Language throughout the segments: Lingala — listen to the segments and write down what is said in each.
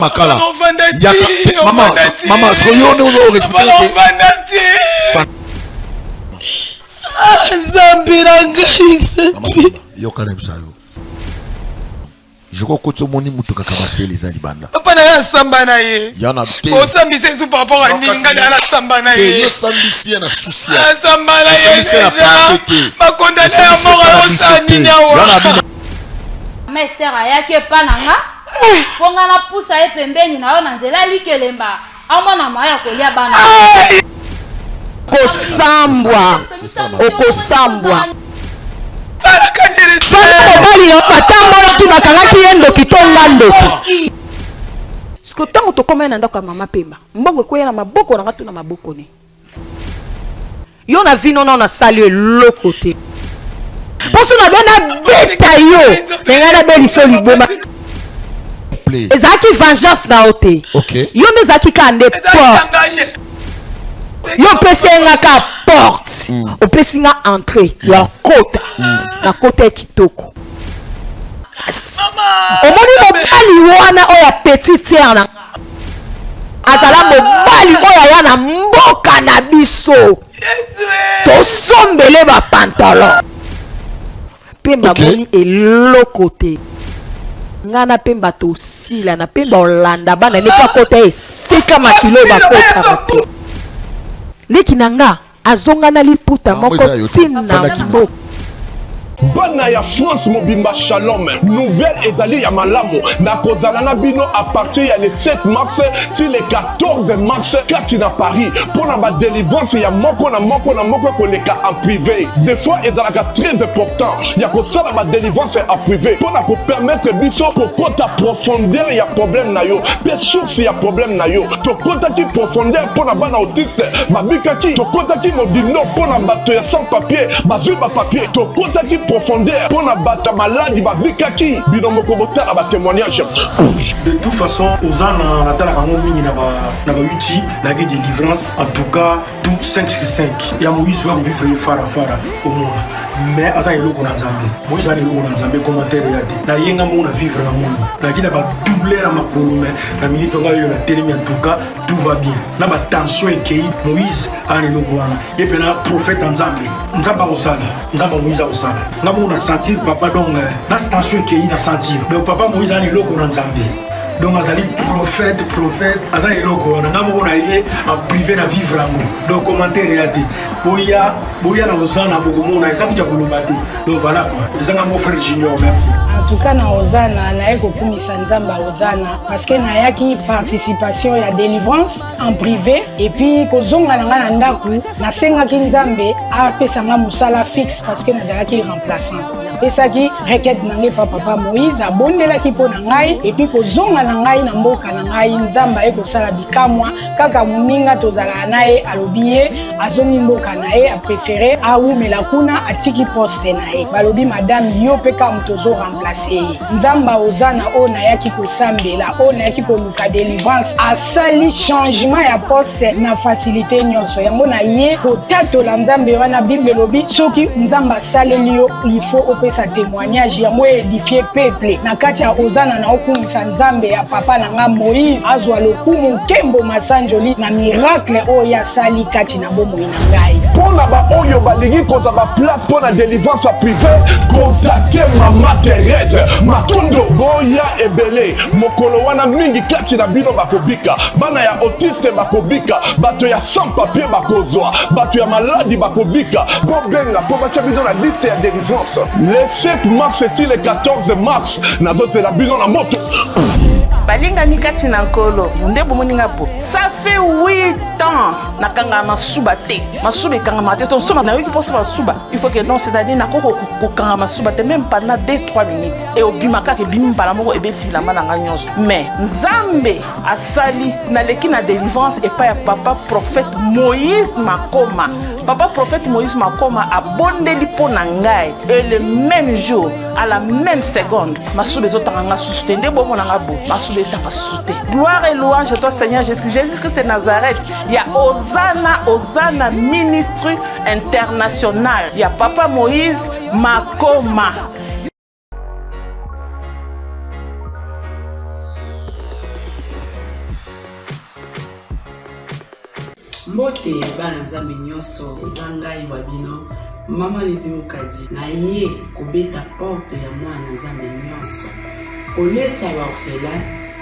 Makala. Yaka mama mama siko yo nde ozo respecter te. Ah, Nzambe na ngai. Yoka na bisa yo. Je crois que omoni mutu kaka baseli eza libanda. Papa na nga samba na ye. Ya na te. Osambisa esu par rapport à nini nga na samba na ye. Te yo sambisi ye na souci. Samba na ye déjà. Ba condamné ya mort osala nini awa. Mama Esther ayaki epa na nga mpo nga napusa ye pembeni na yo na nzela ya likelemba amona moyen ya kolia bana. Okosambwa, okosambwa. Fanda mobali na yo batambolaki bakangaki ye ndoki to nga ndoki. Siko ntango tokomaki na ndako ya mama Pemba, mbongo ekweya na maboko na nga to na maboko ne. Yo na vie no nao nasali yo eloko te. Poso na bien nabeta yo me ngai nabelisa yo liboma. Ezalaki vengeance na yo te. Okay. Yo nde ezalaki kaka nde porte. Yo opesi ye nga kaka porte. Opesi nga entrée ya kota. Na kota ya kitoko. Omoni mobali wana oyo ya petite sœur na nga. Azala mobali oyo aya na mboka na biso tosombele ba pantalon pemba Okay. amoni eloko te nga na pemba tosila na pemba olanda bana ne po akota esika makilo bakotaka te leki na nga Azonga na liputa Maman moko eza yo te. tina Fanda kimia. mboka. Bana ya France mobimba shalom nouvelle ezali ya malamu nakozala na bino à partir ya le 7 mars ti le 14 mars kati na Paris mpo na ba delivrance ya moko na moko na moko ekoleka en privé. Des fois ezalaka très important ya kosala ba delivrance en privé mpo na ko permettre biso kokota profondeur ya problème na yo mpe source ya problème na yo. Tokotaki profondeur mpo na bana autiste babikaki, tokotaki modindo mpo na bato ya sans papier bazwi ba papier, tokotaki profondeur mpo na bato ya maladi babikaki. Bino moko botala ba temoignage. De toute façon oza na natalaka yango mingi na ba na ba youtube nayaki delivrance en tout cas tout 5 sur 5 ya Moïse va kovivre ye fara fara omona mais aza eloko na Nzambe Moïse aza eloko na Nzambe commentaire ya te na ye nga moko na vivre na moni nayaki na ba douleur ya makolo mais na minute nga oyo natelemi en tout cas tout va bien na ba tension ekei Moïse aza na eloko wana ye mpena prophète ya Nzambe Nzambe akosala Nzambe ya Moïse akosala nga moko na sentir papa donc na tension ekei na sentir donc papa Moïse aza na eloko na Nzambe donc azali prophète prophète aza eloko wana nga moko na ye en privé na vivre yango donc commentaire eya te boya boya na ozana bokomona eza kuta koloba te donc voilà quoi eza nga mon frère junior merci. En tout cas na ozana naye kokumisa nzambe ya ozana parce que nayaki participation ya délivrance en privé et puis kozonga na nga na ndako nasengaki nzambe apesa nga mosala fixe parce que nazalaki remplaçante. Napesaki requête na ngai epa papa Moïse, abondelaki mpo na ngai et puis kozonga na ngai na mboka na ngai nzambe aye kosala bikamwa. Kaka moninga tozalaka na ye alobi ye azongi mboka na ye, apréféré awumela kuna, atiki poste na ye. Balobi madame yo mpe kaka moto ozo remplacer ye. Nzambe ozana oyo nayaki kosambela, oyo nayaki koluka délivrance, asali changement ya poste na facilité nyonso. Yango na ye kotatola Nzambe wana. Bible elobi soki Nzambe asaleli yo il faut opesa témoignage, yango édifier peuple. Na kati ya ozana na okumisa Nzambe ya papa na nga Moïse, azwa lokumu nkembo masanjoli na miracle oyo asali kati na bomoi na ngai. Mpo na baoyo balingi kozwa ba place mpo na delivrance ya prive, contacte mama Therese Matondo. Boya ebele mokolo wana, mingi kati na bino bakobika, bana ya autiste bakobika, bato ya sans papier bakozwa, bato ya maladi bakobika. Bobenga mpo batya bino na liste ya delivrance le 7 mars ti le 14 mars. Nazozela bino na moto. Balingami kati na Nkolo, nde bomoni nga bo. Ça fait 8 ans nakangaka masuba te, masuba ekangamaka te. Tosoma nayoki mposa masuba, il faut que non, c'est-à-dire nakoki kokanga masuba te même pendant 2 3 minutes e obima kaka, ebimi mbala moko, ebebisi bilamba na ngai nyonso. Mais Nzambe asali, naleki na délivrance epai ya papa prophète Moïse Makoma. Papa prophète Moïse Makoma abondeli mpo na ngai et le même jour à la même seconde masuba ezotanga nga susu te. Nde bomona nga bo masuba etanga susu te. Gloire et louange à toi Seigneur Jésus, Jésus Christ de Nazareth. Ya Ozana, Ozana Ministry International ya papa Moïse Makoma. Mbote bana Nzambe nyonso, eza ngai wa bino Mama Lydie Mukadi, naye kobeta porte ya mwana Nzambe nyonso, kolesa ba orphelin,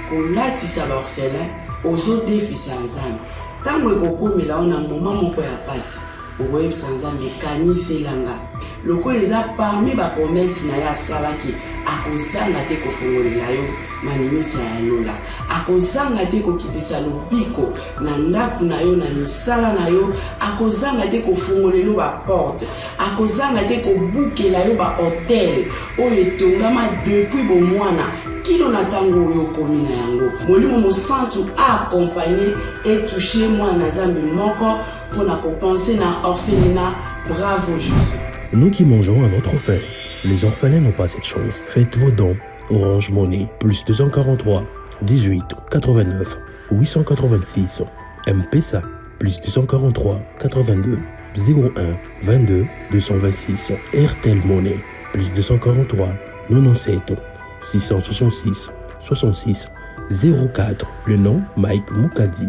kolatisa ba orphelin, ozodefisa Nzambe. Tango ekokomela yo na moment moko ya pasi, okoyebisa Nzambe kanisela nga. Lokola eza parmi ba promesse na ye asalaki, akozanga te kofongolela yo maninisa ya lola. Akozanga te kokitisa lobiko na ndako na yo, na misala na yo. Akozanga te kofongolela yo ba porte. Akozanga te kobukela yo ba hotel oyo etongama depuis bomwana kino na ntango oyo okomi na yango. Molimo Mosantu a accompagner et toucher mwana na Nzambe moko mpo na kopense na orphelinat. Bravo Jésus. Nous qui mangeons à notre faim, les orphelins n'ont pas cette chance. Faites vos dons. Orange Money, plus 243 18 89 886. M-Pesa, plus 243 82 01 22 226. Airtel Money, plus 243 97 666 66 04. Le nom Mike Mukadi.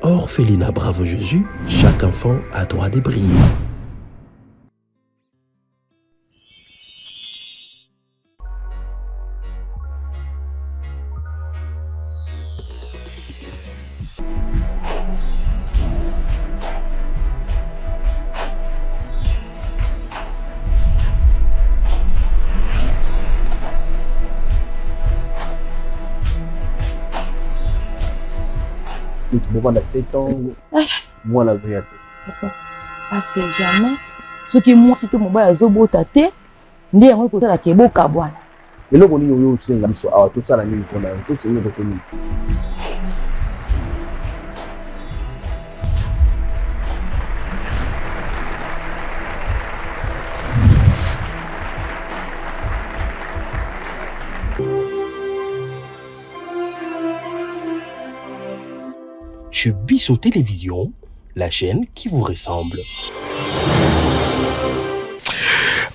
Orphelinat Bravo Jésus, chaque enfant a droit de briller. Bovanda 7 ans mwana azoya te parce que jamais soki mwasi to mobali azobota te nde yango ekosala ke bokabwana. Eloko nini oyo osenga biso awa tosala nini mpo na yo tosengi kote nini? Chez Biso Télévision, la chaîne qui vous ressemble.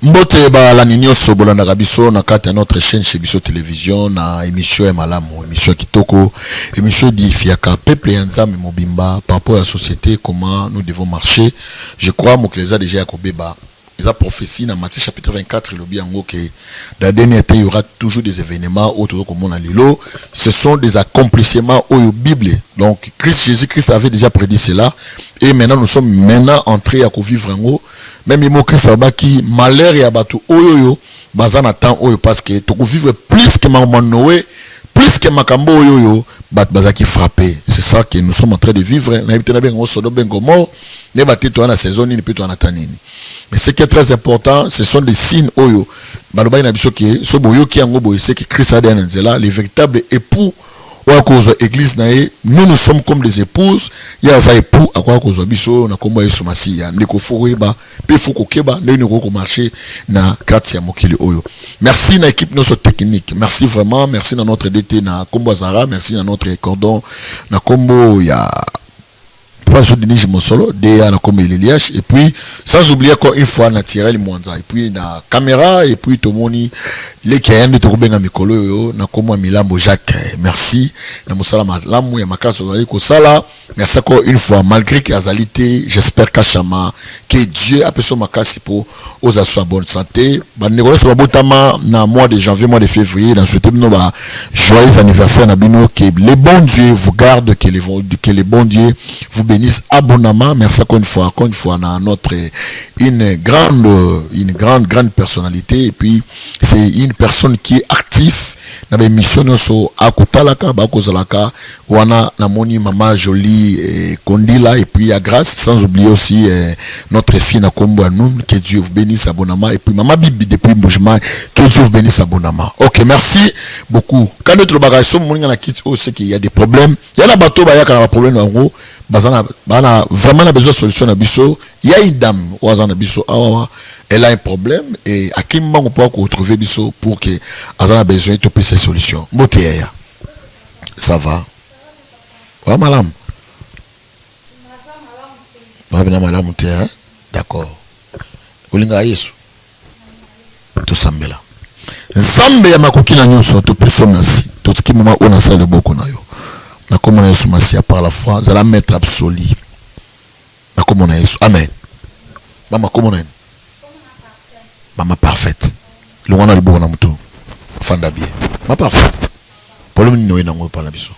Mbote balandi nyonso bolandaka biso na kati ya notre chaîne chez biso télévision na émission ya malamu, émission ya kitoko, émission edifiaka peuple ya Nzambe mobimba par rapport à la société, comment nous devons marcher. Je crois mokili eza déjà ya kobeba. Eza prophétie na Matthieu chapitre 24 elobi yango que dans dernier temps il y aura toujours des événements oyo tozo komona lelo, ce sont des accomplissements oyo Bible, donc Christ Jésus-Christ avait déjà prédit cela et maintenant nous sommes maintenant entrés ya kovivre yango. Même ye moko Christ alobaki malheur ya bato oyo oyo baza na temps oyo parce que tokovivre plus que makambo ya Noé, plus que makambo oyo oyo bato bazalaki frappé. C'est ça que nous sommes en train de vivre. Nayebi te nabenga yango Sodome et Gomorrhe, nayeba te toza na saison nini mpe toza na temps nini. Mais ce qui est très important, ce sont des signes oyo balobaki na biso ke so boyoki yango boye, c'est que Christ adeya na nzela, le véritable époux oyo akozwa église na ye. Nous, nous sommes comme des épouses, ye aza époux, akoka kozwa biso na kombo ya Yesu Masiya. Ndeko, faut koyeba mpe faut kokeba ndenge nini okoki komarcher na kati ya mokili oyo. Merci na équipe nyonso technique, merci vraiment, merci na notre DT na kombo ya Zara, merci na notre cordon na kombo ya Papa Denis Mosolo, DA na kombo Eleliash, et puis sans oublier encore une fois na Thierry Mwanza, et puis na caméra, et puis tomoni leki ya yande tokobenga mikolo oyo na kombo ya Milambo Jacques. Merci na mosala malamu ya makasi ozali kosala. Merci encore une fois malgré que azali te, j'espère kashama que Dieu apesa makasi po oza so bonne santé. Bandeko nyonso babotama na mois de janvier, mois de février, na souhaite bino ba joyeux anniversaire na bino, que le bon Dieu vous garde, que le bon Dieu vous bénisse abondamment. Merci encore une fois, encore une fois na notre une grande, une grande, grande personnalité, et puis c'est une personne qui est active na ba émission nyonso akotalaka bakozalaka wana. Namoni mama Jolie eh, Kondila, et puis ya Grâce, sans oublier aussi eh, notre fille na kombo ya Noun, que Dieu vous bénisse abondamment, et puis mama Bibi depuis Mbuji-Mayi, que Dieu vous bénisse abondamment. Ok, merci beaucoup. Quand notre bagage so moninga na kiti oyo, c'est qu'il y a des problèmes, il y a na bateau bayaka na ba problème yango, bazana bana vraiment na besoin solution na biso. Il y a une dame oyo aza na biso awa, elle a un problème et akimbango po retrouver biso pour que aza na besoin topesa solution. Mbote yaya, ça va? Wa malamu na malamu te, hein? D'accord. Olingaka Yesu? Tosambela. Nzambe ya makoki na nyonso, topesi yo merci, totiki mama oyo nasala loboko na yo na kombo na Yesu Masiya. Par la foi, zala maître absolu. kombo na Yesu. Amen. Mama kombo na nini? Mama parfaite. Longwa na liboko na mutu. Fanda bien. Mama parfaite. Problème nini oye nango epa na biso?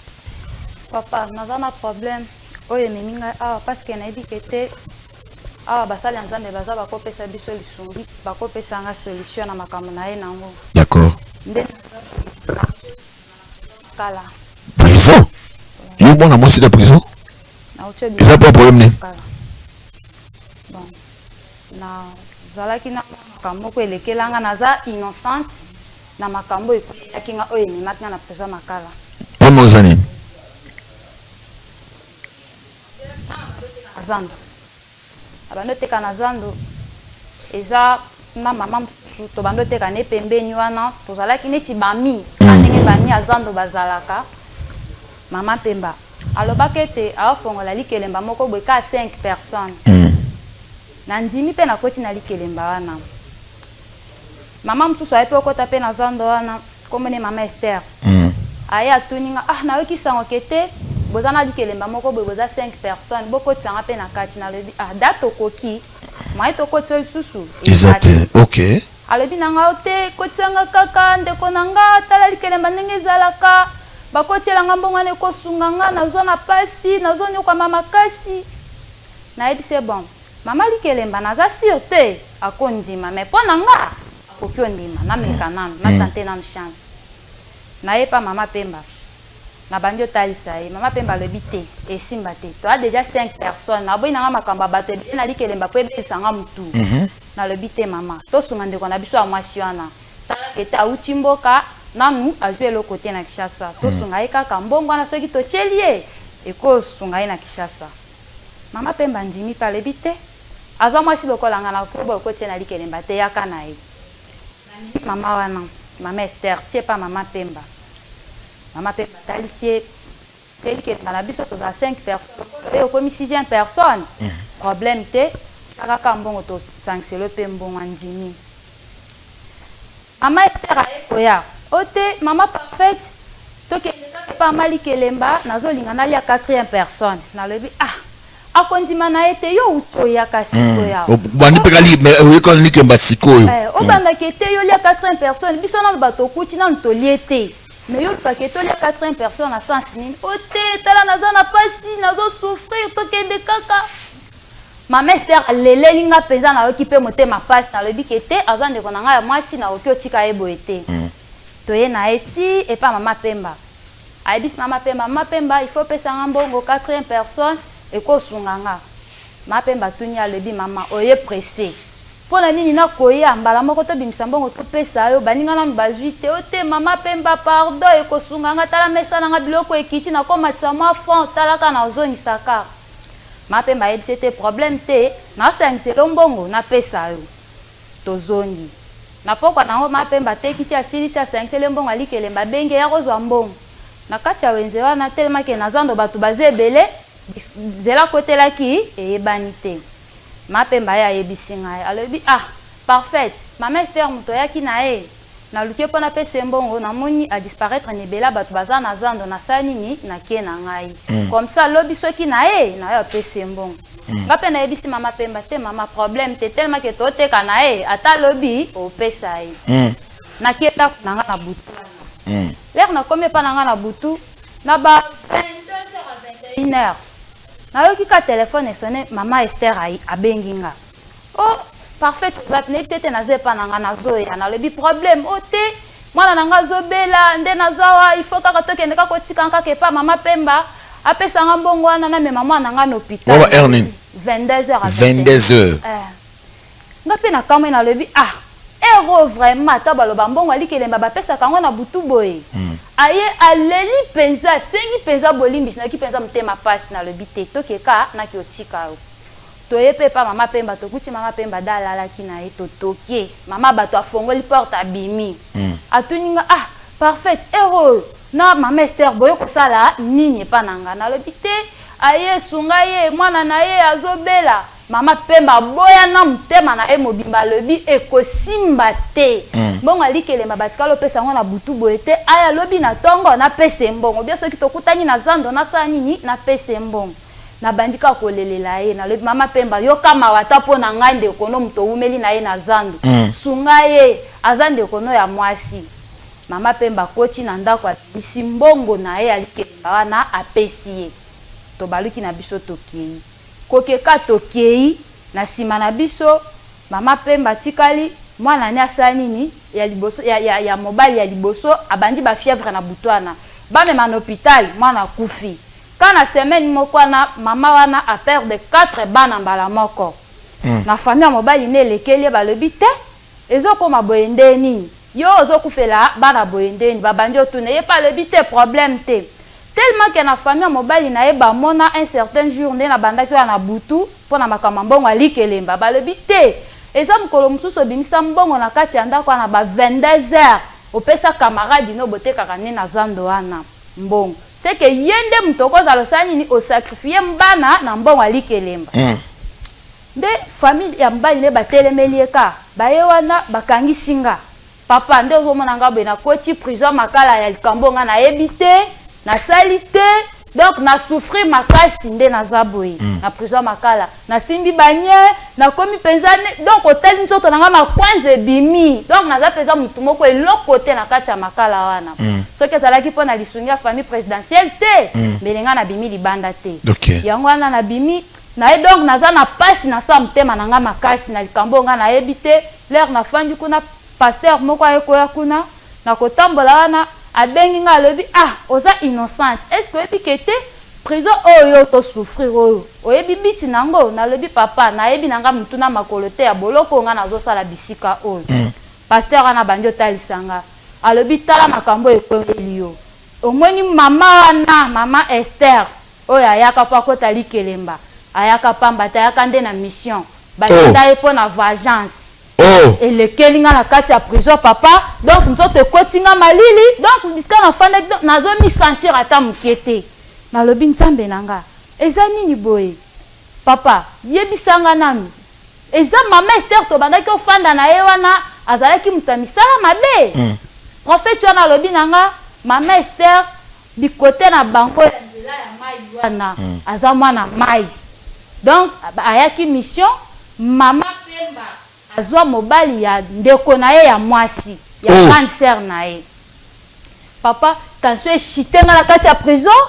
Papa, naza na problème oyo ememi ngai awa parce que nayebi ke te awa basali ya Nzambe baza bakopesa biso lisungi, bakopesa nga solution na makambo na ye nango. D'accord. Nde kala. Prison? Yo mwana mwasi na prison? Eza pas problème nini? Bon, nazalaki na makambo moko elekela nga, naza innocente na makambo ekweyaki nga oyo ememaki nga na prison Makala. Problème eza nini? Zando. Abandi oteka na zando eza na mama mosusu tobandi oteka ne pembeni wana tozalaki neti bami kaka ndenge bami ya zando bazalaka. Mama Pemba alobaka ete aofongola likelemba moko boye kaka 5 personnes. Nandimi mpe nakoti na likelemba wana. Mama mosusu aye mpe okota mpe na zando wana kombo ne mama Esther. Aye atuni nga, ah nayoki sango ke te boza na likelemba moko boye boza 5 personnes bokotisa nga pe na kati. Nalobi ah da tokoki moyen tokotisa yo lisusu eza te. Ok. Alobi na nga te kotisa nga kaka ndeko na nga, tala likelemba ndenge ezalaka, bakotiela nga mbongo wana ekosunga nga, nazwa na pasi, nazonyokwama makasi. Nayebisi ye bon mama likelemba naza sur te akondima mais po na nga akoki ondima, nameka nanu, na tenter nanu chance. Naye epa mama pemba na bandi otalisa ye mama pemba alobi te esimba te toza dejà 5 personnes naboyi nanga makambo ya batu ebele na likelemba po ebebisa nga mutu nalobi te mama tosunga ndeko na biso ya mwasi wana tala ke te awuti mboka nanu azui eloko te na Kinshasa tosunga ye kaka mbongo wana soki totieli ye ekosunga ye na Kinshasa mama pemba andimi pe alobi te aza mwasi lokola nga nakoki koboya kotia ye na likelemba te yaka na ye. Namemi mama wana, mama Esther, ti epa mama Pemba. Mama Pemba atalisi ye, toyebi ke na biso tozala 5 personnes, lokola oye okomi sixième personne, problème te, tia kaka mbongo tosangisela yo pe mbongo, andimi. Mama Esther aye koya, o te mama Parfaite, tokende kaka epa mama Likelemba, nazolinga nalia quatrième personne. Nalobi ah! Akondima na ye te yo owuti oyaka sikoyo awa. Obandi pe kali mais oyekoli likemba sikoyo. Eh, obanda ke te yo lia quatrième personne biso nanu bato okuti nanu tolie te mais yo oluka ke tolia quatrième personne na sens nini? O te tala naza na pasi nazo souffrir tokende kaka. Mama Esther aleleli nga penza nayoki pe motema pasi nalobi ke te aza ndeko na nga ya mwasi nakoki otika ye boye te. Toye na ye ti epa mama Pemba. Ayebisi mama Pemba, mama Pemba il faut opesa nga mbongo quatrième personne eko sunga nga. Mama Pemba atuni ye alobi mama oye presse pona nini nakoya mbala moko tobimisa mbongo topesa yo baninga nanu bazui te o te mama Pemba pardon ekosunga nga tala mesa na nga biloko ekiti nakomatisa mwa fond tala kaka nazongisa kaka. Mama Pemba ayebisi ye te problème te naosangisela yo mbongo napesa yo. Tozongi. Na pokwa na yango, Ma Pemba ateki ti asilisi, asangiseli ye mbongo ya likelemba, abengi ye, yaka ozwa mbongo. Na kati ya wenze wana, tellement que na zando batu baza ebele, nzela akotelaki eyebani te. Ma Pemba aye ayebisi ngai, alobi, ah! Parfaite, mama Esther mutu oyaki na ye, naluki ye po napesa ye mbongo, namoni a disparaitre na ebele ya batu baza na zando, nasali nini? Nake na ngai. Comme ça lobi soki naye, naye apesi ye mbongo. Nga pe nayebisi mama Pemba te mama problème te tellement que toteka na ye ata lobi opesa ye. Nakie ndaku na nga na butu wana. L'heure nakomi epa na nga na butu na ba 22 heures à 21 heures nayoki ka telephone esonne mama Esther abengi nga. Oh parfaite oza wapi? Nayebisi ye te naza epa na nga nazoya. Nalobi problème oh te mwana na nga azobela nde naza awa il faut kaka tokende kaka otika nga kaka epa mama Pemba apesa nga mbongo wana namema mwana na nga na hôpital. Wana ba heure nini? 22 heures à 22 heures. Eh. Nga pe nakamwe nalobi ah heure oyo vraiment ata baloba mbongo ya likelemba bapesaka yango na butu boye. Aye aleli penza asengi penza bolimbisi nayoki penza motema pasi nalobi te tokeka nake otika yo. Toye pe epa mama pemba tokuti mama pemba da alalaki na ye totokie mama batu afongoli porte abimi atuni nga ah parfaite heure oyo na mama Esther boye kosala nini epa na nga nalobi te aye sunga ye mwana na ye azobela mama pemba aboya na motema na ye mobimba alobi ekosimba te mbongo ya likelemba batikali opesa yango na butu boye te aya lobi na tongo napesa ye mbongo bien soki tokutani na zando nasala nini napesa ye mbongo. Nabandi kaka kolelela ye, nalobi, Mama Pemba, yoka mawa ata mpo na ngai, ndeko no moto owumeli na ye na zando. Sunga ye, aza ndeko no ya mwasi. Mama Pemba akoti na ndako, abimisi mbongo na ye ya likelemba wana, apesi ye. Tobaluki na biso tokei. Kokeka tokei, na sima na biso, Mama Pemba atikali, mwana ne asala nini? Ya liboso, ya, ya, ya mobali ya liboso, abandi ba fièvre na butu wana. Bamema na hopital, mwana akufi. Kaka na semaine moko wana, mama wana a perdre 4 bana mbala moko. Na famille ya mobali nde elekeli ye, balobi te, ezo koma boye nde nini? Yo ozo kufela bana boye nde nini? Babandi otuna ye pe alobi te, problème te. Tellement que na famille ya mobali na ye bamona un certain jour nde nabandaki wana na butu mpo na makambo ya mbongo ya likelemba, balobi te, eza mokolo mosusu obimisa mbongo na kati ya ndako wana ba 22 heures opesa camarade no botekaka nde na zando wana mbongo. Ce que ye nde mutu okozala osala nini o sacrifier bana na mbongo ya likelemba. Nde famille ya mobali nde batelemeli ye ka baye wana bakangisi nga. Papa nde ozomona nga boye nakoti prison makala ya likambo nga nayebi te nasali te donc na souffrir makasi nde naza boye na prison makala nasimbi ba nien nakomi penza donc otali nzoto na nga makwanza ebimi donc naza penza mutu moko eloko te na kati ya makala wana soki ezalaki pona lisungi ya famille presidentielle te mbele nga nabimi libanda te yango wana nabimi naye donc naza na pasi na sa motema na nga makasi na likambo oyo nga nayebi te l'heure nafandi kuna pasteur moko aye koya kuna na kotambola wana abengi nga alobi ah oza innocente est ce que oyebi ke te prison oyo yo ozo souffrir oyo oyebi but na ngo nalobi papa nayebi na nga mutu na makolo te ya boloko oyo nga nazo sala bisika oyo pasteur wana abandi otalisa nga alobi tala makambo oyo ekomeli yo omoni mama wana mama Esther oyo ayaka po akota likelemba ayaka pamba te ayaka nde na mission batinda ye po na vagence Elekeli nga na kati ya prison papa donc nzoto ekoti nga malili donc bisika na fandaki donc nazo mi sentir ata mukie te nalobi nzambe na nga eza nini boye papa yebisa nga nanu eza mama Esther tobandaki ofanda na ye wana azalaki moto ya misala mabe prophète wana alobi na nga mama Esther bikote na bango ya nzela ya mayi wana aza mwana mayi donc ayaki mission mama pemba azua mobali ya ndeko na ye ya mwasi ya grande sœur na ye papa tension echite nga na kati ya prison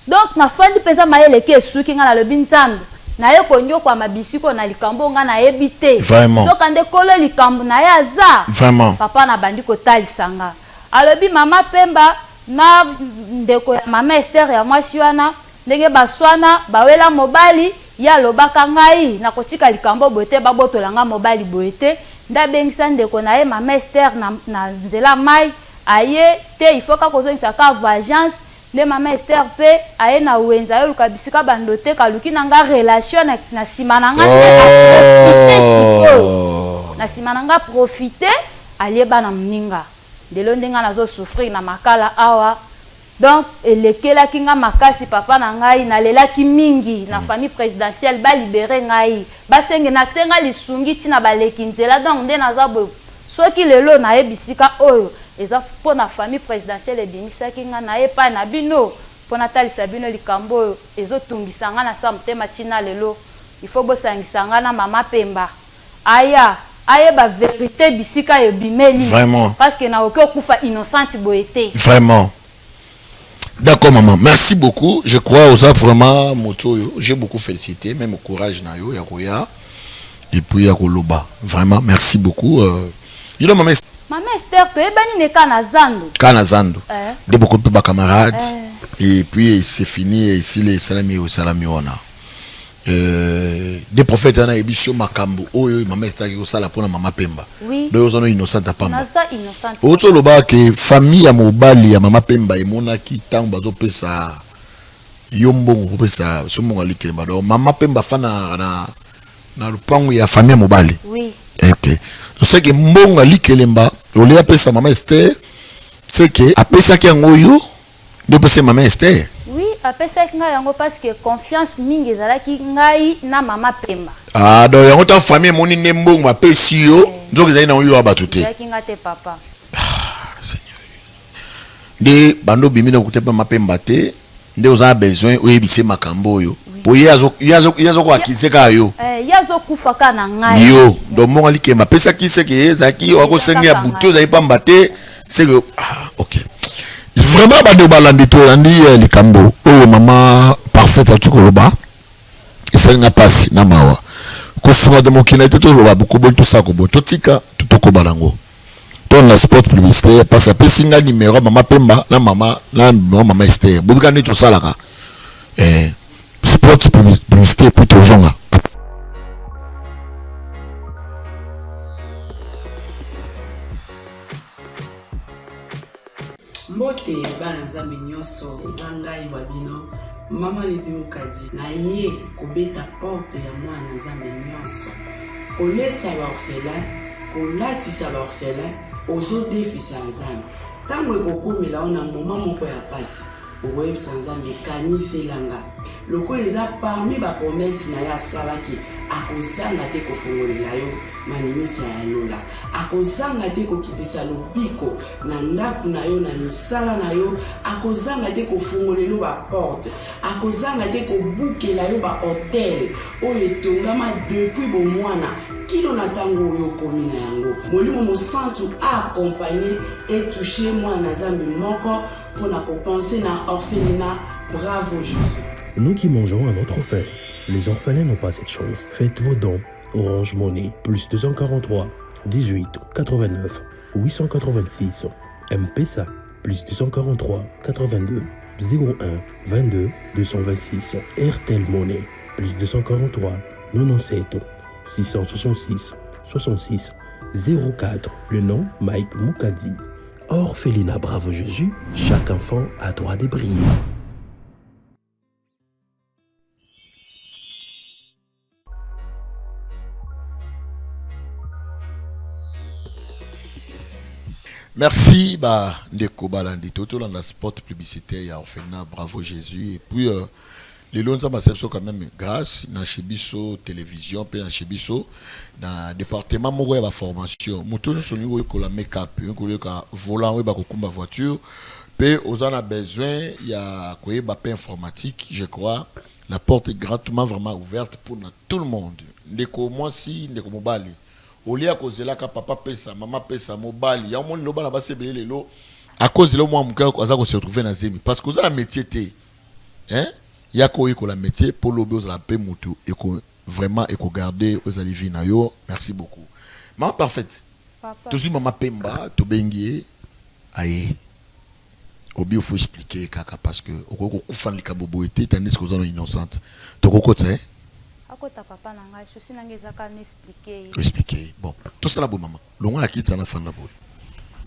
donc nafandi penza mayele eke esuki nga nalobi nzambe naye koniokwama bisiko na likambo oyo nga nayebi te nzoka nde kolo likambo naye aza papa nabandi kotalisa nga alobi mama pemba Na ndeko ya mama Esther ya mwasi wana, ndenge baswana, bawela mobali, ye alobaka ngai nakotika likambo boye te, babotola ngai mobali boye te, nde abengisa ndeko na ye mama Esther na, na nzela mayi, aye te il faut kaka kozongisa kaka vagence, nde mama Esther pe aye na wenze ayoluka bisika bando teka, aluki na ngai relation na, na sima na ngai nde a profiter sikoyo, na sima na ngai a profiter alie bana moninga. Lelo nde nga nazo souffrir na makala awa donc elekelaki nga makasi papa na ngai nalelaki mingi na famille presidentielle ba libere ngai basenge nasenga lisungi ti na baleki nzela donc nde naza boye soki lelo naye bisika oyo eza po na famille presidentielle ebimisaki nga naye epai na bino po natalisa bino likambo oyo ezo tungisa nga na sa motema ti na lelo il faut bosangisa nga na mama pemba Aya ayeba verite bisika ebimeli. Vraiment. Parce que nakoki okufa innocente boye te. Vraiment. D'accord maman, merci beaucoup. Je crois oza vraiment moto oyo. J'ai beaucoup félicité, même courage na yo ya koya et puis ya koloba. Vraiment, merci beaucoup. Euh, yo maman Maman Esther toyebani ne ka na zando. Ka na zando. Eh. Nde beaucoup pe ba camarades. Eh. Et puis c'est fini et si les salami au salami wana. Euh, de prophète wana ayebisi yo makambo oyo mama esitaki kosala mpona mama pemba oui. donc oza no innocente ya pamba outi oloba ke famille ya mobali ya mama pemba emonaki ntango bazopesa yo mbongo kopesa so mbongo ya likelemba donc mama pemba afanda na, na lopango ya famille ya mobali oui. ok seke mbongo ya likelemba olie apesa mama ester seke apesaki yango yo Nde opesi mama Esther? Oui, apesaki ngai yango parce que confiance mingi ezalaki ngai na mama Pemba. Ah, donc yango ta famille emoni nde mbongo bapesi yo, eh. nzoka ezali nango yo ya bato te. Ezalaki ngai te papa. Ah, Seigneur. Nde bando obimi na kokuta mpe mama Pemba te, nde oza na besoin oyebise makambo oyo. Po ye azo ye azo ye azo ko accuser kaka yo. Eh, ye azokufa kaka na ngai. Yo, donc mbongo likemba apesaki seke ye ezalaki akosenga ya butu ezali pamba te seke ah, ok. Vraiment bandeko balandi tolandi eh, likambo oyo mama parfaite auti koloba esali nga mpasi na mawa kosunga te mokili na te toloba bokoboli tosala koboyi totika to tokoba nango to na spot publicitaire parce que apesi nga numero ya mama pemba na mama na numero mama Esther bobika nini tosalaka eh, spot publicité puis tozonga Mbote bana nzambe nyonso eza ngai wa bino mama Lidi Mukadi na ye kobeta porte ya mwana nzambe nyonso kolesa ba orphelin kolatisa ba orphelin ozodefisa nzambe ntango ekokomela yo na moma moko ya pasi Okoyebisa Nzambe, kanisela nga. Lokola eza parmi ba promesses na ye asalaki, akozanga te kofongolela yo maninisa ya lola. Akozanga te kokitisa lobiko na ndako na yo, na misala na yo. Akozanga te kofongolela yo ba porte. Akozanga te kobukela yo ba autels oyo etongama depuis bomwana kino na ntango oyo okomi na yango. Molimo Mosantu a accompagner et toucher mwana na Nzambe moko Pona ko penser na orphelinat bravo Jesus. Nous qui mangeons à notre faim, les orphelins n'ont pas cette chance. Faites vos dons. Orange Money, plus 243 18 89 886. M-Pesa, plus 243 82 01 22 226. Airtel Money, plus 243 97 666 66 04. Le nom Mike Mukadi. Orphelinat Bravo Jésus, chaque enfant a droit de briller. Merci ba ndeko balandi totolanda spot publicitaire ya orphelinat Bravo Jésus et puis euh, Lelo Nzambe asali biso quand meme grace na chez biso television pe na chez biso na departement moko ya ba formation moto nyonso olingi koyekola make up olingi koyoka volant oyeba kokumba voiture pe oza na besoin ya koyeba pe informatique je crois la porte est gratuitement vraiment ouverte pour na tout le monde ndeko mwasi ndeko mobali olia kozelaka papa pesa mama pesa mobali yango moni loba na basi ebele lelo à cause lelo mwa moke aza ko se retrouver na zemi parce que oza na métier te Hein yaka oyekola metier po lobi ozala pe mutu eko vraiment eko garder ozali vie na yo merci beaucoup maman parfaite tozui maman pemba tobengi ye aye obi faut expliquer ye kaka parce que okoki kokufa na likambo boye te tandis que oza na innocente tokokotisa ye akota papa na ngai souci na ngai eza kaka na expliquer ye expliquer ye bon tosala boye maman Longwa na kiti wana fanda boye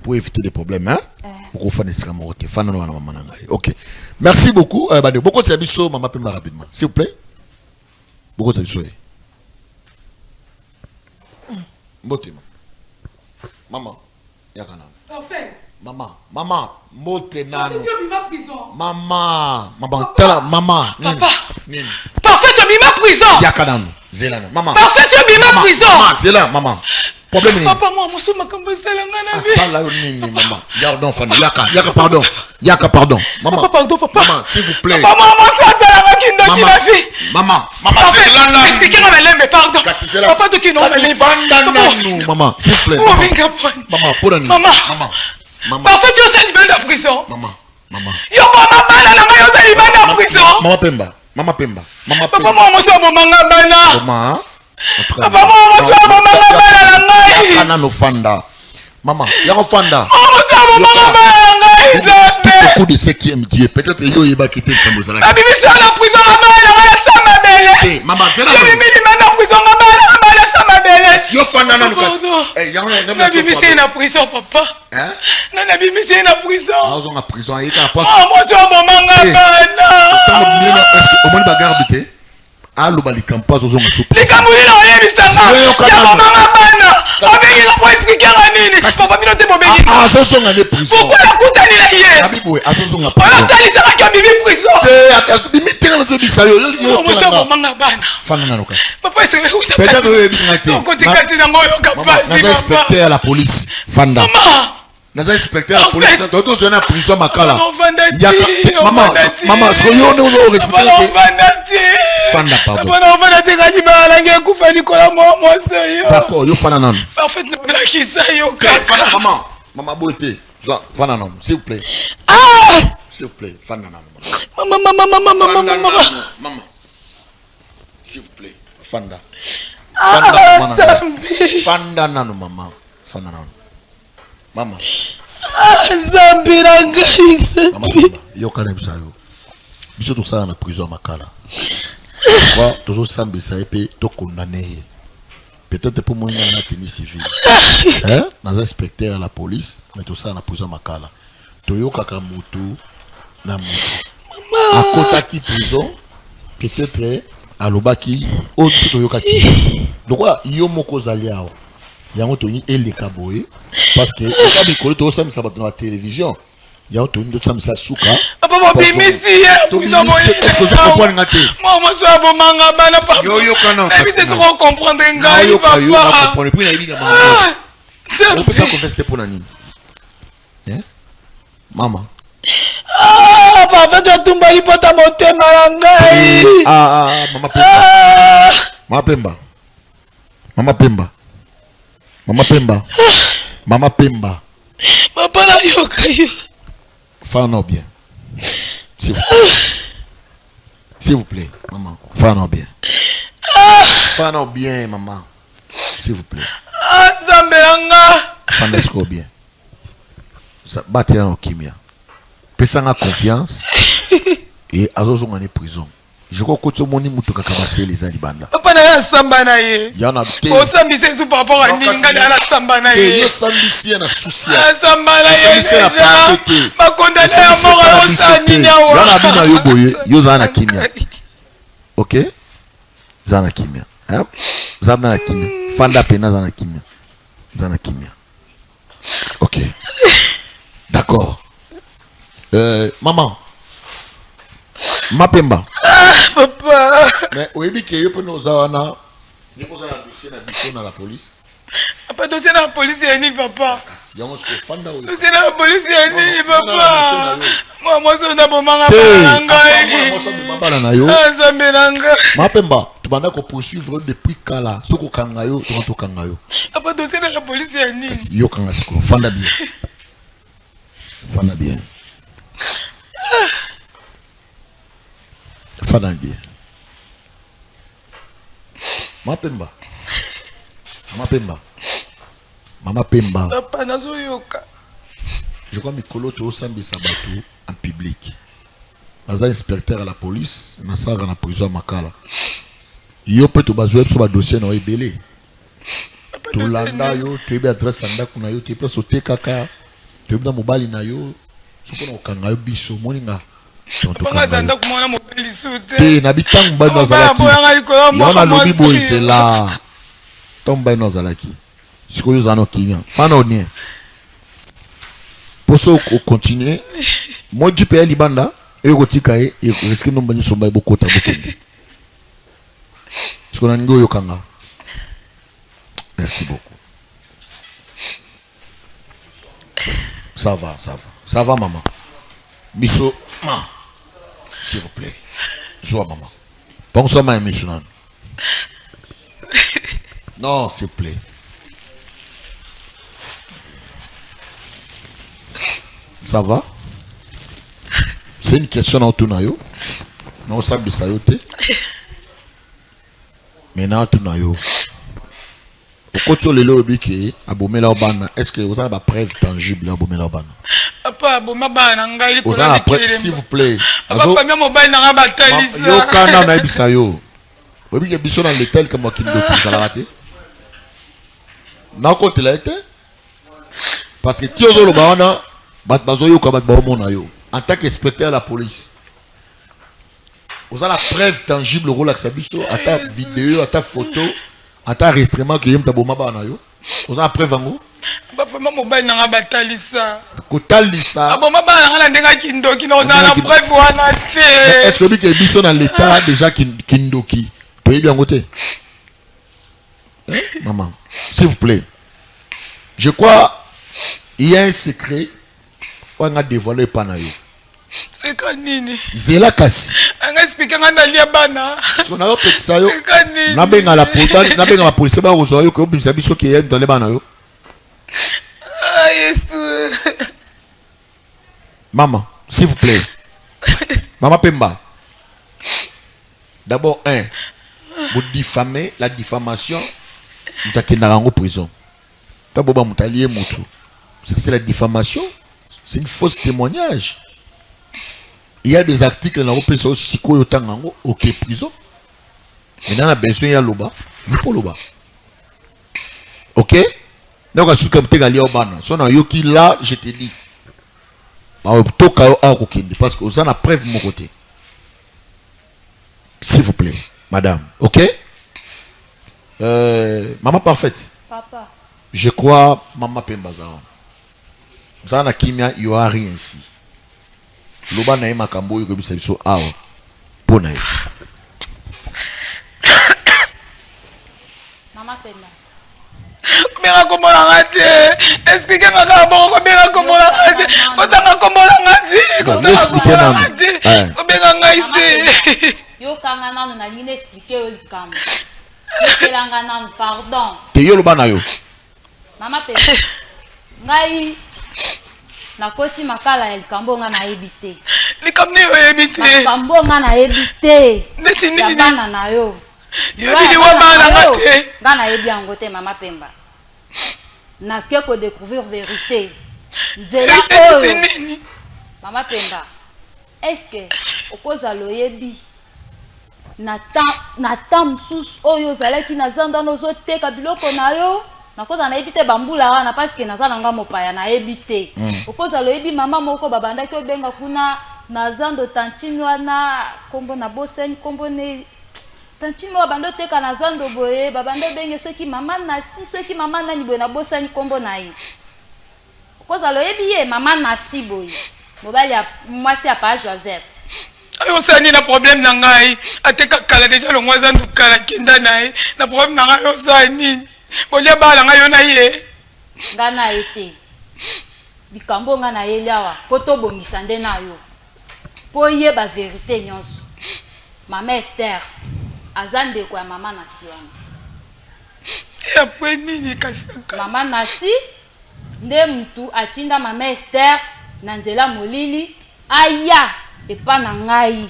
pour éviter des problèmes hein eh. okofanda esika moko te fanda na mama na ngai ok merci beaucoup euh, bande bokotisa biso mama pemba rapidement s'il vous plaît bokotisa biso ye mbote mama yaka nanu mama mama mbote nanu mama mama tala mama nini nini parfait obima prison yaka nanu zela na mama parfait obima prison mama zela mama problème nini papa moi mosu makambo esala nga na vie asala yo nini mama ya non fana yaka yaka pardon yaka pardon mama papa pardon papa mama s'il vous plaît papa moi mosu asala nga kindoki na vie mama mama zela nga expliquer nga malembe pardon kasi zela papa toki no kasi vanda nanu mama s'il vous plaît mama pona nini mama mama parfois tu osali libanda prison mama mama yo boma bana na ngai oza libanda prison mama pemba mama pemba mama pemba papa mwa mwasi abomanga bana mama papa mwa mwasi abomanga bana na ngai kana no fanda mama yako fanda mwa mwasi abomanga bana na ngai nzambe beaucoup de ceux qui aiment Dieu peut-être yo oyebaki te likambo ezalaki babimisi yo na prison nga bana na ngai asa mabele te mama zela babimi libanda prison nga bana na ngai asa mabele yo fanda nanu kasi eh, yango nabimisi ye na prison papa Hein? Nani abimisi ye na prison? Azonga prison aye kaka poso. Ah mwasi aboma nga eh, bana. Tango bino est-ce que omoni ba garde te? Aloba likambo po azozonga su. Likambo nini oyebisa nga? Aboma nga bana. Abengi nga po explique nga nini? Papa bino te bobengi. Ah, azozonga ne prison. Pourquoi nakutani na ye? Abi boye azozonga prison. Otalisaka ki abimi prison. Te abimi te nga nazobisa yo. Yo mwasi aboma nga bana. Fanda nano kasi. Papa est-ce que Peut-être oyebi nga te. Okotika ti nango oyoka pasi. Naza inspecteur ya la police. Fanda. Mama. Naza inspecteur ya police. To to na prison makala. Yaka mama mama siko yo nde ozo respecter te. Fanda pardon. Papa na ofanda te kani bana nange ekufa likolo ya mwa mwasi oyo. D'accord, yo fanda nanu. Parfait nolakisa yo kaka. Fanda maman. Maman boye te. Zwa fanda nanu, s'il vous plaît. Ah! S'il vous plaît, fanda nanu. Maman maman maman maman maman. Maman. S'il vous plaît, fanda. Ah, Fanda maman na ngai. Nzambe. Fanda nanu maman. Fanda nanu. Mama. Ah, Nzambe na ngai. Nzambe. Yoka na biso yo. Biso tosala na prison ya Makala. Kwa tozosambisa ye mpe tokondane ye. Peut-être mpo moni ngai na tenue civile. Hein? Naza inspecteur ya la police, mais tosala na prison ya Makala. Toyokaka mutu na mutu. Akotaki prison, peut-être alobaki oyo biso toyokaki. Lokola yo moko ozali awa. Yango tolingi eleka boye parce que eza mikolo tozosambisa bato na batelevizio yango tolingi tosambisa suka. Papa bobimisi ye prison Tobimisi ye, est-ce que ozo comprendre nga te? Mwa mwasi oyo abomanga bana papa. Yo yoka nanu Nayebi kasi te nanu. soki ocomprendre ngai Nayoka yo, papa. na comprendre. Puis nayebi na makambo nyonso. Nzambe. Opesa confiance te mpo na nini? Hein? Mama. Ah, papa totumba lipota motema na ngai. Ah, ah, ah, mama Pemba. Mama Pemba. Mama Pemba. Mama Pemba. Mama Pemba. Papa nayoka yo. Fana bien. S'il vous plaît. S'il vous plaît, maman. Fana bien. Fana bien, maman. S'il vous plaît. Ah, Nzambe na nga. Fana sikoyo bien. Batela na kimia. Pesanga confiance. Et azozonga ne prison. Je crois que omoni mutu kaka basele eza libanda. Papa na nga asamba na ye. Ya na te. Osambisa esu par rapport à Non, nini kasi nga na nasamba na te, ye. yo osambisi ye na souci ya- Asamba na ye Osambisi ye na deja. parquet te. Bakondane ya Osambisi ye mort na osala biso te. nini awa? Ya na bino yo boye, yo ozala na kimia. Ok? Zala na kimia. Hein? Zala na kimia. Fanda pena zala na kimia. Zala na kimia. Ok. D'accord. Maman. Mapemba. Ah, papa. Mais oyebi ke yo pene oza wana, ndenge oza na dossier na biso na la police. Papa, dossier na police ya nini papa? Kasi yango sikoyo fanda oyo. Dossier na police ya nini Non, non, dossier na papa? yo. Mwa mwasi oyo nabomanga Te, bana na apa, ngai. mwana mwasi aboma bana na yo. Ah, Nzambe na ngai. Mapemba, tobanda ko poursuivre yo depuis kala. Soki okanga yo, toka tokanga yo. Papa, dossier na police ya nini? Kasi yokanga sikoyo, fanda bien. Fanda bien. Fanda bien. Mapemba. Mapemba. Mama Pemba. Papa, nazoyoka. Je crois mikolo tosambisa bato en public. Naza inspecteur à la police, nasalaka na prison ya Makala. Yo mpe tobazwa biso ba dossier na yo ebele. Tolanda yo, toyebi adresse ya ndako na yo, toyebi place otekaka, toyebi na mobali na yo. Soki mpona kokanga yo biso, omoni nga. Donc, Papa, nga tokanga aza yo. ndako mwana mobali lisusu te. Te, na bitango mobali no Mobali azalaki. aboyanga likolo ya Yango mwana nalobi mwasi. boye zela. Ntango mobali no azalaki. Sikoyo ozala na kimia. Fana onie. Poso okontinue. Moi jipe ya libanda eyo kotika ye riske nomba nyonso mbai bokota bokende. Sikoyo nalingi oyokanga. Merci beaucoup. Ça va, ça va. Ça va maman. Biso ma. S'il vous plaît. Zwa maman. Bonsoir ma émission. Non, s'il vous plaît. Ça va? C'est une question na otuna yo. Na osambisa yo te. Mais na otuna yo. Okoti oyo lelo olobi ke abomela yo bana, est-ce que oza na ba preuve tangible ya abomela yo bana? Papa, aboma bana na ngai likolo Oza ya na preuve, mikili. s'il vous plaît. Papa, famille ya mobali na ngai batalisa. Yo kana nayebisa yo. Oyebi ke biso na leta likambo ya kindoki ezalaka te. Nakotela ye te. Parce que ti ozoloba wana, bato bazoyoka, bato baomona yo. En tant qu'inspecteur ya la police, oza na preuve tangible okolakisa biso, ata video, ata photo, ata enregistrement ke ye moto aboma bana na yo. Oza na preuve yango? Ba famille mobali na ngai batalisa. Kotalisa. Aboma bana na ngai na ndenge ya kindoki, na ozala na Ndenge ya preuve wana te. Mais est-ce que oyebi ke biso na l'État déjà kindoki toyebi yango te? Hein, maman, s'il vous plaît. Je crois il y a un secret oyo nga dévoiler epa na yo. Seka nini? Zela kasi. Anga explique nga nalia bana. Siko nayo pekisa yo. Seka nini? Nabenga la nabenga ba policier ba kozwa yo ko bimisa biso ke ya mutale bana yo. Ah Yesu. Maman, s'il vous plaît. Maman Pemba. D'abord un, vous diffamez la diffamation, mutakendaka yango prison. Tabo ba mutalie mutu. Ça c'est la diffamation, c'est une fausse témoignage. Il y a des articles na opesa sikoyo tanga yango ok prison. Maintenant na besoin ya loba, yo loba. Ok? Donc asuka muteka lia bana. So na yoki là, je te dis. Ba toka yo awa kokende parce que oza na preuve moko te. S'il vous plaît, madame. Ok? Euh, maman parfaite. Papa. Je crois maman Pemba aza wana. Za na kimia, il y aura rien ici. Loba na ye makambo oyo koyebisa biso awa mpo na ye. Maman Pemba. Kobenga kombo na nga te. Explique nga kaka bongo kobenga kombo na nga te. Kotanga kombo na nga te. Kotanga kombo na nga te. Kobenga ngai te. Yokanga nanu nalingi na explique yo likambo. Yokela nga nanu pardon. Te yo loba na yo. Mama Pemba. Ngai nakoti makala ya likambo nga nayebi te. Likambo nini oyebi te? Likambo nga nayebi te. Neti nini? Ya bana na yo. Yoyebi liwa bana nga te. Nga nayebi yango te mama Pemba. Nake ko découvrir verite. Nzela oyo. Mama Pemba. Est-ce que okozala oyebi na temps na temps mosusu oyo ozalaki na zando wana ozoteka biloko na yo nakozala nayebi te bambula wana parce que naza na nga mopaya nayebi te mm. okozala oyebi mama moko babandaki obenga kuna na zando tantine wana kombo na bosani kombo ne tantine moko abandi oteka na zando boye babandi obenge soki mama nasi soki mama nani boye nabosani kombo na ye Okozala oyebi ye mama Nasi boye mobali ya mwasi ya pa Joseph. Ayo osala nini na problème na ngai ateka kala deja longwa zandu kala kenda na ye na problème na ngai osala nini bolia bala na ngai yo na ye. Nga na ye te likambo nga nayeli awa po tobongisa nde na yo po oyeba verite nyonso mama Esther aza ndeko ya mama Nasi wana. Après nini kasi mama Nasi Nde mutu atinda mama Esther na nzela molili aya epa na ngai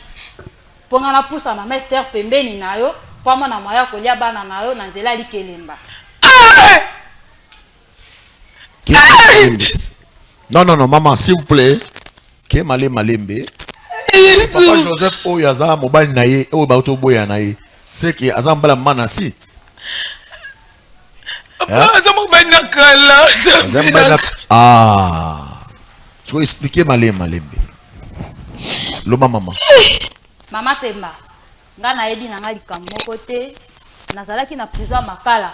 po nga napusa mama Esther pembeni na yo po amona moyen ya kolia bana na yo na nzela ya likelemba. Non non non maman s'il vous plaît ke male malembe papa Joseph oyo aza mobali na ye oyo bauti oboya na ye c'est que aza mobali ya mama na si aza mobali na kala ah siko expliquer malembe malembe loba mama mama pemba nga nayebi na nga likambo moko te nazalaki na prison ya makala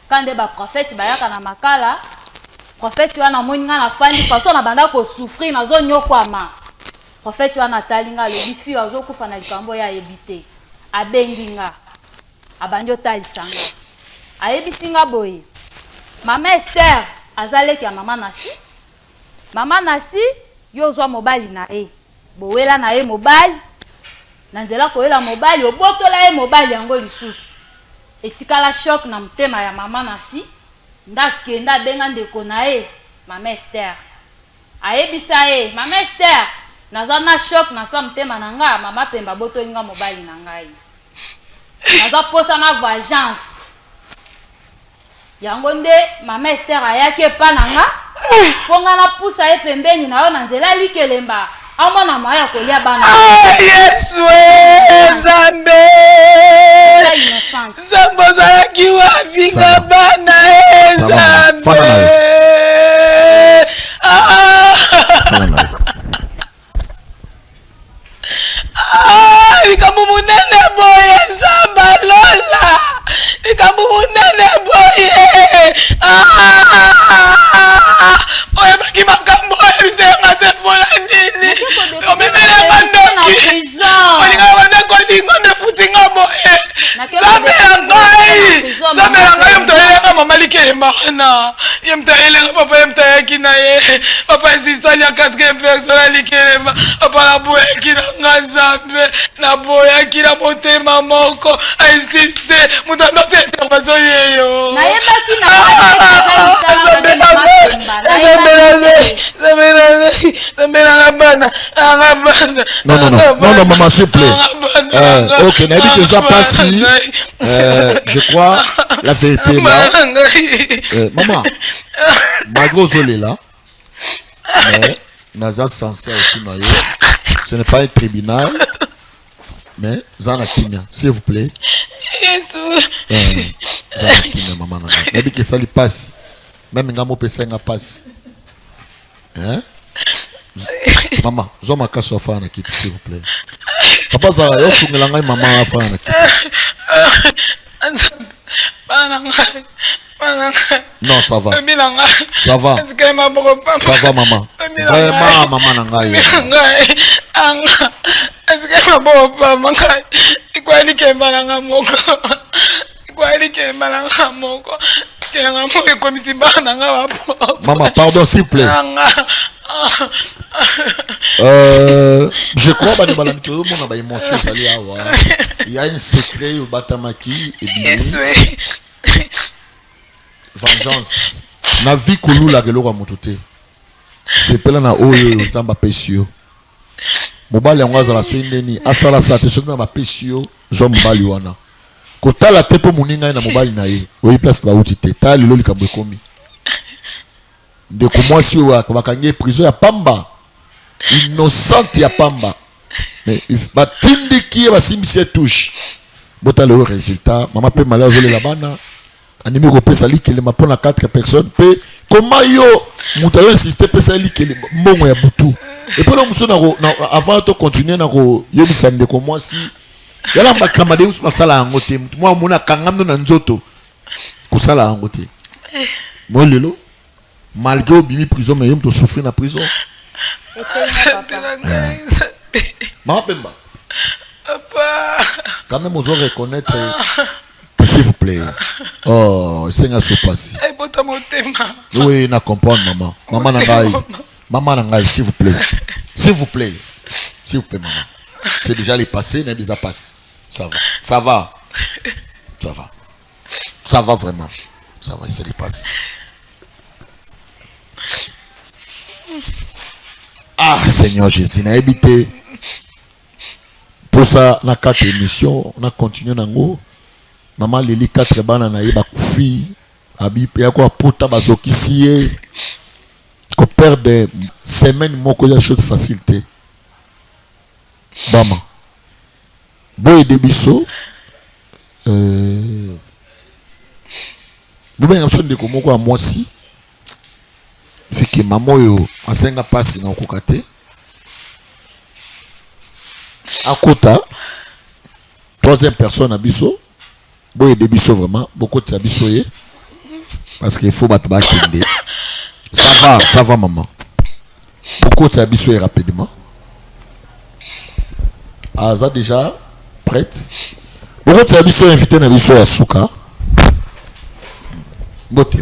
ka nde baprofete bayaka na makala profete wana amoni nga nafandi façon na banda kosouffrir nazonyokwama profete wana atali nga alobi fio azokufa na likambo oyo ayebi te abengi nga Abandi otalisa nga. Ayebisi nga boye, Mama Esther aza leki ya mama Nasi. Mama Nasi, yo ozwa mobali na ye. Bowela na ye mobali. Na nzela kowela mobali, obotola ye mobali yango lisusu. Etikala choc na motema ya mama Nasi. Nde akenda abenga ndeko na ye, mama Esther. Ayebisa ye, Mama Esther, naza na choc na sa motema na nga, mama Pemba abotoli nga mobali na ngai. Naza posa na vagence. Yango nde mama Esther ayaki epa na nga mpo nga napusa ye pembeni na yo na nzela likelemba amona moyen ya kolia bana. Ah, Yesu eh, Nzambe Nzambe ozalaki wapi nga bana eh, Nzambe ah. Ah, likambo monene boye nzambe alola likambo monene boye ah, oyebaki makambo oyebisenga te mpona nini omemelanga ndoki olingaka banda kolingo nde futinga boye nzambe ya ngai nzambe ya ngai ye moto ayelenga mama likelemba wana ye moto ayelenga papa ye moto ayaki na ye. Papa insiste alia quatrième personne alikelema. Papa naboyaki na nga Nzambe, naboyaki na motema moko. Insiste moto andoto intervention yeyo. Nayebaki na nga te Nzambe na ngai, Nzambe na nga bana, nga bana. Non, non, non, non, non, maman, s'il vous plaît. Ok, nayebi que eza pasi. Je crois la vérité là. Maman, malgré ozolela, mais naza censé otuna yo. Ce n'est pas un tribunal, mais za na kimia, s'il vous plaît. Yesu. Za na kimia, maman na ngai. Nayebi que esali pasi. Même nga mopesa nga pasi. Hein? Mama, zwa makasi afana na kiti s'il vous plaît. Papa Zara, yo sungela ngai mama afana na kiti. Bana ngai, bana ngai. Non, ça va. Obi na ngai. Ça va. Atikali maboko pamba. Ça va maman. Obi na Vraiment ngai. maman na ngai. Obi na ngai. Anga. Atikali maboko pamba ngai. Ekwali likemba na ngai moko. Ekwali likemba na ngai moko. Likemba na ngai moko ekomisi bana na ngai ba Maman, pardon s'il vous plaît. Anga. Je crois bana balandi tozomona ba émotion ezali awa. Il y a un secret oyo batamaki ebimi. Yesu. Vengeance. Na vie kolulaka eloko ya moto te. Sepela na oyo oyo Nzambe apesi yo. Mobali yango azala soki ndeni asala sala te soki Nzambe apesi yo zwa mobali wana. Kotala te mpo moninga ye na mobali na ye oyebi place bauti te. Tala lelo likambo ekomi. Ndeko mwasi oyo bakangi ye prison ya pamba, innocente ya pamba, mais batindiki ye basimbisi ye touche. Botala oyo résultat, mama pe mala azolela bana, andimi kopesa likelema mpo na 4 personnes mpe koma yo moto ayo insiste pesa ye likelema mbongo ya butu. Epo na mosusu avant to continuer na koyebisa ndeko mwasi yala makambo de mosusu basala yango te, moto mwa amoni akangami na nzoto kosala yango te. Moi lelo malgré obimi prison mais yo moto souffrir na prison. Mama Pemba, quand même ozo reconnaître s'il vous plaît. Oh, esenga sopasi. Ebota motema. Oui, na comprendre maman. Maman na ngai. Maman na ngai, s'il vous plaît. S'il vous plaît. S'il vous plaît maman. C'est déjà le passé, n'est déjà passé. Ça va. Ça va. Ça va. Ça va vraiment. Ça va, c'est le passé. Ah, Seigneur Jésus, nayebi te. Pour ça, na quatre émissions, on a continué nango. Maman Lili quatre bana na ye bakufi. Abi ya ko apota bazokisi ye. Ko perdre semaine moko ya chose facile te. Bama. Boye de biso. Bobenga biso ndeko moko ya mwasi. Fiki mama oyo asenga pasi na okoka te. Akota troisième personne na biso. Boye de biso vraiment bokotisa biso ye. Parce qu'il faut bato bakende. Ça va, ça va maman. Bokotisa biso ye rapidement. Aza déjà prête. Bokotisa biso invité na biso ya suka. Mbote.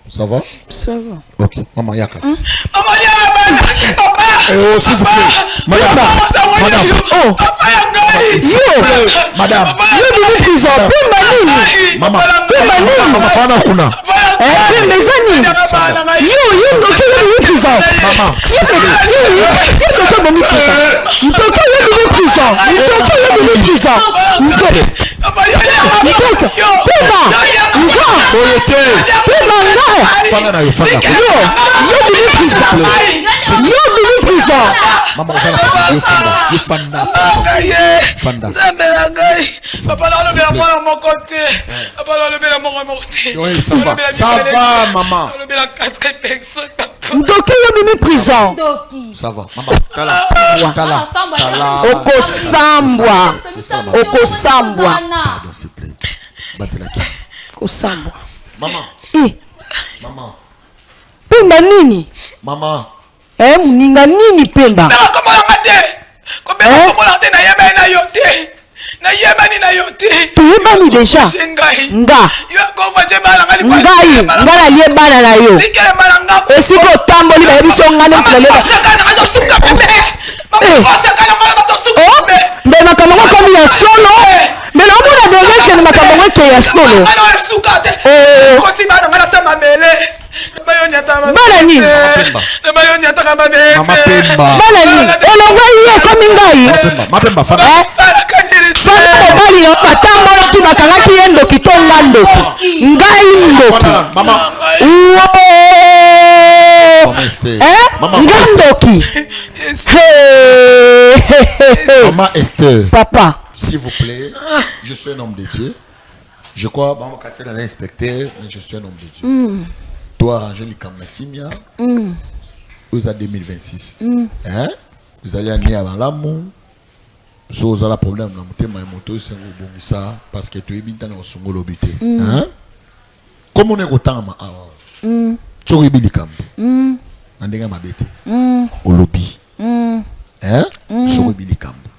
Ça va? Ça va. Ok, maman yaka. Maman yaka bana. Papa. Eh oh, s'il vous plaît. Madame. Madame. Oh. Papa ya ngai. Yo. Madame. Yo bimi prison. Pemba nini? Maman. Pemba nini? Maman fana kuna. Eh, pemba eza nini? Yo, yo ndoki yo bimi prison. Maman. Yo, yo, yo ndoki bomi prison. Ndoki yo bimi prison. Ndoki yo bimi prison. Ndoki. Ndoki. Pemba. Nga. Oyo te. Pemba nga. Fana na yo, fana. Yo, yo bimi prison. Yo bimi prison. Maman, oza na yo fanda. Yo fanda. Fanda. Nzambe na ngai. Papa nalobela mwana moko te. Papa nalobela moko moko te. Oui, ça va. Ça va, maman. Nalobela quatre personnes. Ndoki yo bimi prison. Ça va. Maman, tala. Tala. Tala. Okosambwa. Okosambwa. Pardon, s'il vous plaît. Batelaki. Kosambwa. Maman. Eh. Maman. Pemba nini? Maman. Eh, muninga nini Pemba? Kobenga kombo na nga te. Kobenga kombo na nga te, nayeba ye na yo te. Toyebani na yo te. Toyebani deja. Nga. Ngai, nga nalie bana na yo. Esika otamboli bayebi so nga nde moto nalie Eh. Oh, mbe makambo yango ekomi ya solo mbe naomona deja ekende makambo yango eke ya solo. Oh. Bana nini? Bana nini? Elongwe ye ekomi ngai. Eh? Fanda mobali na yo batambolaki bakangaki ye ndoki to nga ndoki? Ngai ndoki. Woo! Eh? Nga ndoki. Maman Esther. Papa. S'il vous plaît, je suis un homme de Dieu. Je crois, bon, quand tu es un inspecteur, mais je suis un homme de Dieu. Toi, arranger likambo na kimia. Oza 2026. Hein? Vous allez année avant l'amour. So ozala problème na motema ya moto esengo obongisa parce que toyebi ntana kosunga olobi te. Hein? Comme on est kotangama awa. Soki oyebi likambo. Na ndenge ya mabe te. Olobi. Hein? Soki oyebi likambo.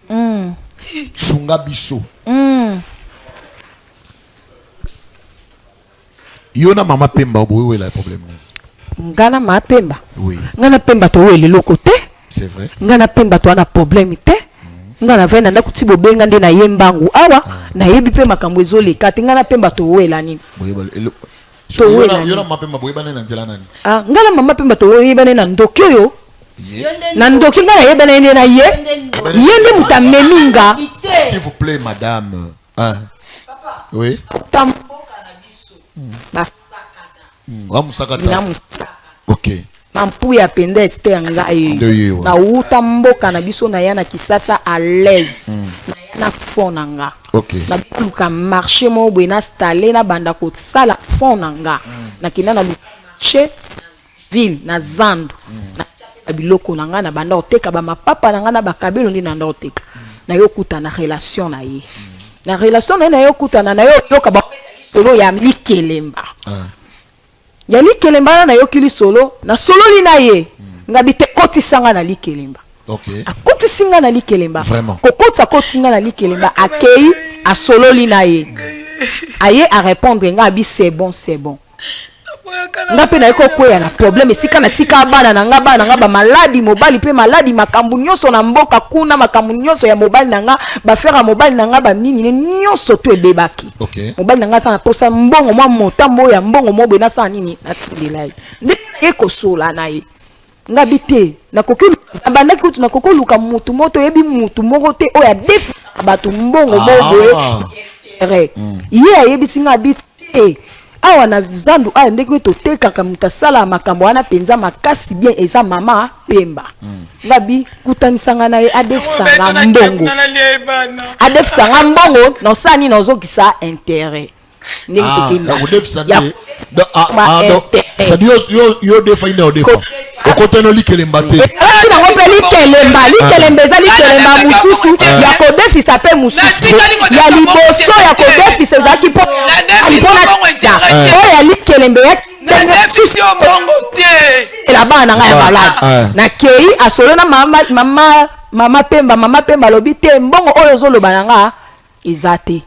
Sunga biso. Yo na mama Pemba boyowela problème nini? Nga na mama Pemba. Oui. Nga na Pemba towela eloko te. C'est vrai. Nga na Pemba toa na problème te. Nga na vai na ndako ti bobenga nde na ye mbangu awa nayebi mpe makambo ezoleka te. Nga na Pemba towela nini? Boyeba elo. Towela Yo na nini? mama Pemba boyebana na nzela nani? Ah, nga na mama Pemba toyebana na ndoki oyo. Na ndoki nga nayebana ye nde na ye. Ye nde moto amemi nga. S'il vous plaît madame. Hein? Oui. Tamboka na biso. Basakata. Wa musakata. Na musakata. OK. Mampuya penda ete ya ngai. Nde ye wa. Nauta mboka na biso na ya na Kisasa à l'aise. Na ya na fond na nga. OK. Na luka marché moko boye na installer na banda kosala fond na nga. Nakenda na luka marché ville na zandu. Na tia biloko na nga na banda koteka ba mapapa na nga na bakabelo nde na banda koteka. Na yo kuta na relation na ye. Na relation na ye na yo kutana na yo yoka ba lisolo ya likelemba. Ya likelemba wana nayoki lisolo, nasololi na ye. Ngabi te kotisa nga na likelemba. OK. Akotisi nga na likelemba. Vraiment. Kokotisa akotisi nga na likelemba, akei asololi na ye. Aye a répondre nga abi c'est bon, c'est bon. Nga mpe naye kokweya na problème esika natika bana na nga, bana na nga ba maladi, mobali mpe maladi, makambo nyonso na mboka kuna, makambo nyonso ya mobali na nga, bafere ya mobali na nga, banini ne nyonso to ebebaki. OK. Mobali na nga asala posa mbongo mwa motambo ya mbongo mwa boye nasala nini, natindela ye. Ndenge naye kosola na ye. Nga bi te, nakoki nabandaki kutu nakoki koluka mutu moko te, oyebi mutu moko te oyo adefisaka bato mbongo moko boye intérêt. Ye ayebisi nga bi te, awa na zandu awa ndenge totekaka moto asalaka makambo wana mpenza makasi bien eza mama Pemba. Nga bi kutanisa nga na ye adefisa nga mbongo. Adefisa nga mbongo na osala nini, nazokisa intérêt. Ndenge tokenda. Ya kodefisa Ya nde. Donc, ah, ma ah, donc, intérêt. c'est-à-dire yo yo defa ine odefa. Okoteno likelemba te. Ezalaki nango mpe likelemba, likelemba eza likelemba mosusu ya kodefisa mpe mosusu ya liboso ya kodefisa ezalaki mpo mpona oyo ya likelemba eyaki ndenge mosusu ela bana na ngai ya maladi. Nakei asolo na mama, mama, mama Pemba, mama Pemba alobi te mbongo oyo ozoloba na nga eza te.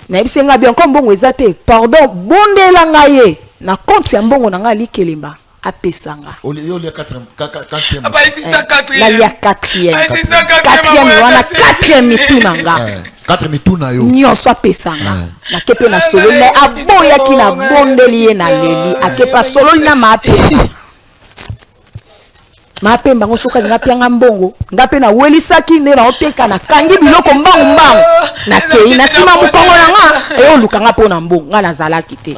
Nayebisi nga bien comme mbongo eza te, pardon bondela ngai ye na compte ya mbongo na ngai likelemba apesa nga. Oli yo lia 4 4e. Nalia 4e. 4e wana 4e mitu na nga. 4 mitu na yo. Nyonso apesa nga. Nake pe na sololi na aboyaki na bondeli ye na leli. Ake pa sololi na mapemba. Mapemba ngo soki alinga apianga mbongo, nga pe nawelisaki nde naoteka, nakangi biloko mbangu mbangu. Nakei na nsima mokongo na nga, eyoluka nga mpo na mbongo, nga nazalaki te.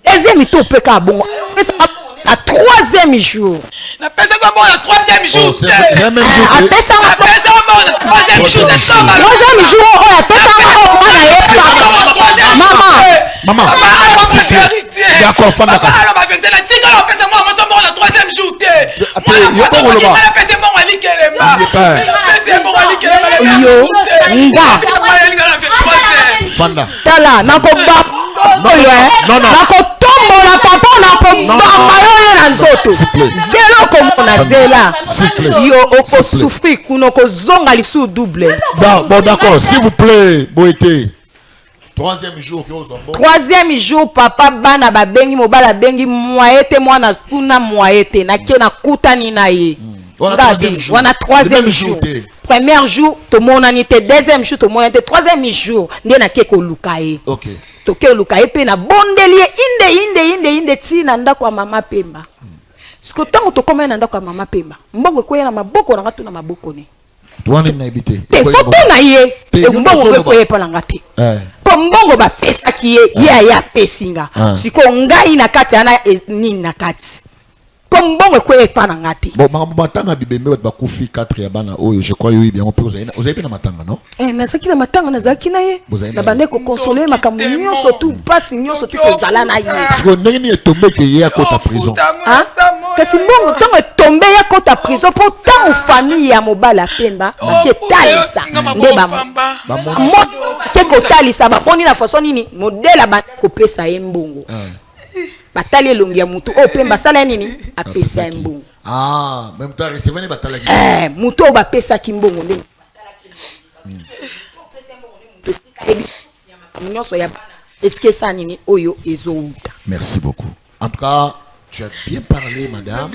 Deuxième tour pe kaka bongo. Apesaka mbongo na troisième jour. Napesaka mbongo na troisième jour Oh, c'est vrai. te. Il y a même jour te. Apesaka Napesaka mbongo na troisième jour te. Troisième jour oyo apesaka oyo nga nayebaka. Mama. Mama. Mama, aloba vérité. D'accord, fanda Mama, kasi. aloba vérité. Natikala kopesa mwana mwasi mbongo na troisième jour te. Ate, Mwana yo mwasi koloba. natikala napesa mbongo ya likelemba. Ye pa. Napesa mbongo ya likelemba na Yo, nga. Nalinga na 23 heures. Fanda. Tala, nakoba oyo, eh. Non, non. Nakotombola Papa nakobamba yo yo na nzoto. Zela okomona zela. Yo okosouffrir kuna okozonga lisusu double. Bon d'accord, s'il vous plaît, boete. Troisième jour ozwa mbongo. Troisième jour papa bana babengi mobali abengi moye te mwana kuna moye te nake nakutani na ye. Wana troisième jour. Wana troisième jour. Premier jour tomonani te, deuxième jour tomonani te, troisième jour nde nake koluka ye. Okay. Toke koluka ye mpe nabondeli ye inde inde inde inde ti na ndako ya mama Pemba. Siko ntango tokomaki na ndako ya mama Pemba, mbongo ekweya na maboko na nga to na maboko ne. Wana nayebi te. Te fo tuna ye. Mbongo ekweya epa na nga te. Mpo mbongo bapesaki ye, ye aye apesi nga. Sikoyo ngai na kati wana nini na kati? Mpo mbongo ekweya epa na nga te. Bon, makambo matanga bibembe bato bakufi 4 ya bana oyo je crois yoyebi yango mpe ozali mpe na matanga non? Eh, nazalaki na matanga, nazalaki na ye, nabandaki kokonsole makambo nyonso tu, mpasi nyonso tu tozala na ye. Sikoyo ndenge nini etombe ke ye akota prison? Kasi mbongo ntango etombe ye akota prison, mpo ntango famille ya mobali apemba baketalisa nde bake kotalisa bamoni na façon nini modele abandaki kopesa ye mbongo. Batali elongi ya mutu oyo Pemba asala ye nini, apesa ye mbongo. Ah, même temps recevait ne batalaki. Eh, mutu oyo bapesaki mbongo nde nyonso ya bana esika esala nini oyo ezowuta. Merci beaucoup. En tout cas, tu as bien parlé, madame,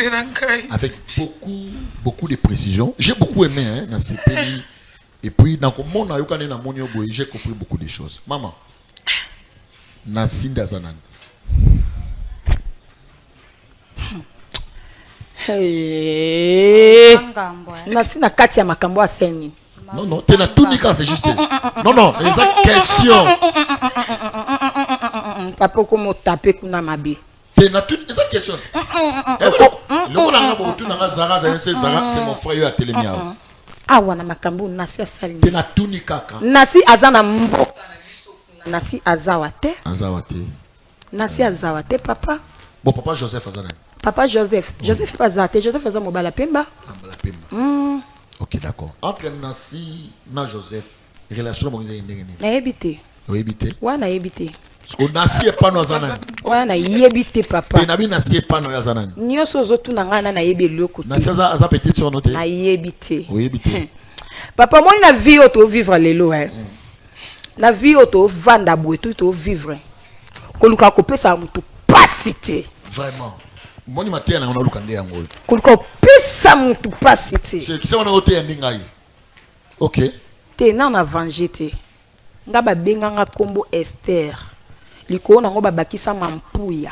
avec beaucoup, beaucoup de précision. J'ai beaucoup aimé, hein, dans ces pays. Et puis, dans le monde, j'ai compris beaucoup de choses. Maman, Nasinda Zanan. Nasi na kati ya makambo aseni. Non, non, t'es na tunika, c'est juste. Non, non, eza question. Papa komo tape kuna mabe. T'es na tuni, eza question. Loko na ngabo tuna nga Zara, Zara, c'est Zara, c'est mon frère ya telemia. Awa na makambo nasi asali. T'es na tuni kaka. Nasi aza na mboka na biso kuna. Nasi azawa te. Azawa te. Nasi azawa te papa. Bon, papa Joseph aza nani? Papa Joseph, Joseph pas te, Joseph aza mobala Pemba. Mobala Pemba. Ok, d'accord. Entre Nasi na Joseph, relation na bango ndenge nini? Nayebi te. Oyebi te? Wana nayebi te. Parce que Nasi epano aza nani? Wana nayebi te papa. Te nabi Nasi epano aza nani? Nyonso ozotuna ngai na nayebi eloko te. Nasi aza aza petite sœur no te? Nayebi te. Oyebi te. Papa moni na vie oyo to vivre lelo eh. Na vie oyo to vanda boye to to vivre. Koluka kopesa mutu pasi te. Vraiment. Moni mateya na naluka nde yango oyo. Koluka kopesa mutu pasi te. C'est qui wana oteya nde ngai. OK. Te na na venger te. Nga babenganga kombo Esther. Likolo nango babakisa mampuya.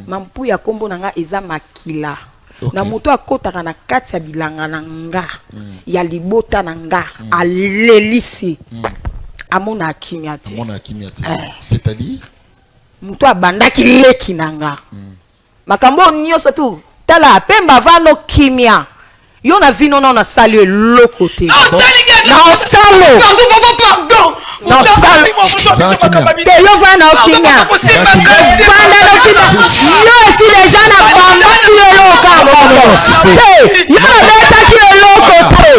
Mampuya kombo na nga eza makila. Na moto akotaka na kati ya bilanga na nga ya libota na nga alelisi amona kimia te. Amona kimia te. C'est-à-dire moto abandaki leki na nga. Makambo nyonso tu tala Pemba vano kimia. Yo na vino na nasali eloko te. Na osalo. Pardon papa pardon. Na osalo. Te yo vana okimia. Vana na okimia. Yo esi deja na bambaki yo eloko moko. Te yo nabetaki yo eloko te.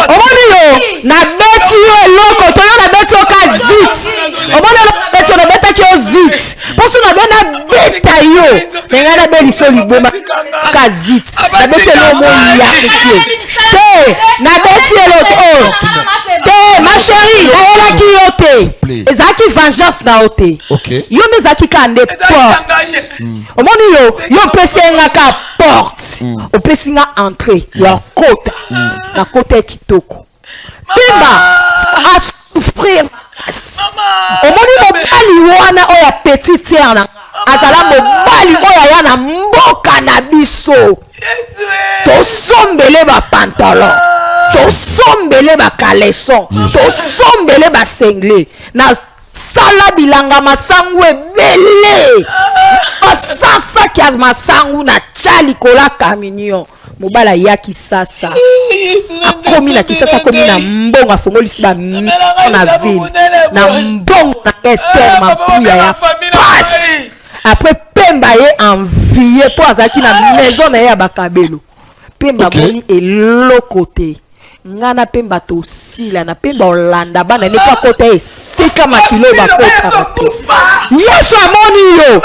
Omoni yo nabeti yo eloko te yo nabeti yo ka zit. Omoni yo nabeti yo nabetaki yo zit. Mpo so nabe nabeta yo me ngai nabelisa yo liboma ka zit. Nabeti eloko moya mokie te nabeti eloko oyo te ma chérie nayelaki yo te ezalaki vengeance na yo te yo nde ezalaki kaka nde porte omoni yo yo opesi ye nga kaka porte opesi nga entrée ya kota na kota ya kitoko Pemba a souffrir makasi omoni mobali wana oyo ya petite sœur na azala mobali oyo aya na mboka na biso tosombele ba pantalon tosombele ba caleçon tosombele ba singlet na sala bilanga masangu ebele basasaki ya masangu na tya likolo ya camion mobali aya Kisasa akomi na Kisasa akomi na mbongo afongolisi ba na ville na mbongo na Esther Mampuya ya pasi après Pemba ye envie mpo azalaki na maison na ye ya bakabelo Pemba amoni eloko te. Nga na pemba tosila na pemba olanda bana ne po akota esika makilo bakotaka te. Yesu amoni yo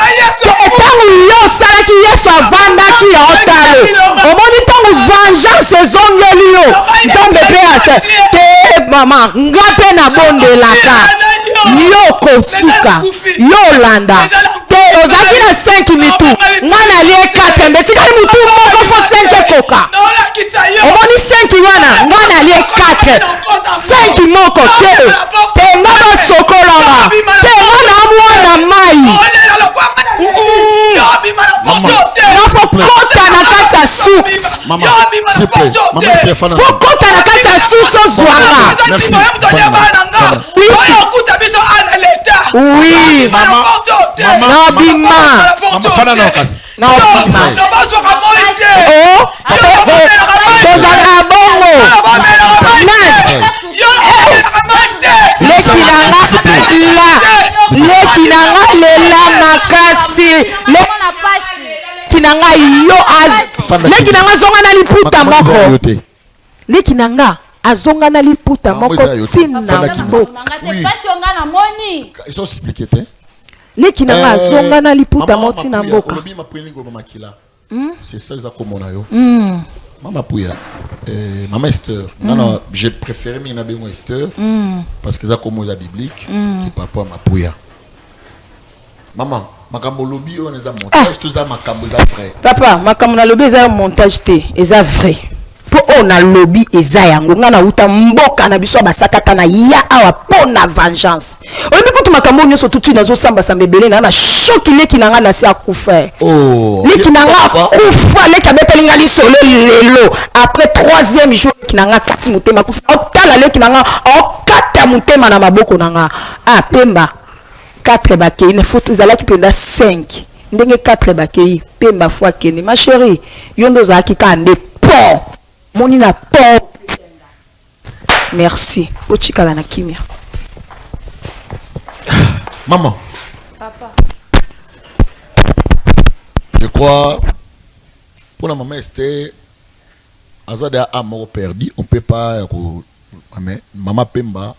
ntango yo osalaki Yesu avandaki ya otalo omoni ntango vengeance ezongeli yo Nzambe mpe ata te mama nga mpe nabondelaka yo okosuka yo olanda te ozalaki na 5 mitu nga nalie 4 mbe etikali mutu moko fo 5 ekoka omoni 5 wana nga nalie 4 5 moko te te nga basokolanga te nga na mwana mai nafokota na kati ya source fokota na kati ya source ozwanga oui nabima nabima oh, tozalaka bongo leki na nga la leki na nga lela makasi leki na nga yo leki na nga zonga na liputa moko Leki na nga azonga na liputa moko ti na mboka. Leki na nga azonga na liputa moko ti na mboka. Hmm? C'est ça eza kombo na yo. Hmm. Mama Puya, euh, Mama Esther. Mm. Non, non, j'ai préféré mina bengo Esther mm. parce que ça comme eza biblique mm. qui papa Mapuya. Maman, makambo olobi wana eza montage to eza makambo eza vrai? Papa, makambo nalobi eza montage te, eza vrai. Mpo oyo nalobi eza yango. Ngai nauta mboka na biso ya basakata na ya awa mpo na vengeance. Oyebi kutu makambo oyo nyonso tuti nazosambasamba ebele na na shoki leki na ngai nasi akufa. Oh, leki na ngai akufa, leki abeteli ngai lisolo lelo après troisième jour leki na ngai akati motema akufa. Otala leki na ngai okata motema na maboko na ngai. Ah Pemba. 4 bakei na foto ezalaki mpenza 5 ndenge 4 bakei pemba fo akende ma chérie yo nde ozalaki kaka nde pont moni na pont merci otikala na kimia maman papa je crois pour la maman Esther aza deja a moko perdu on peut pas ya ko mais mama Pemba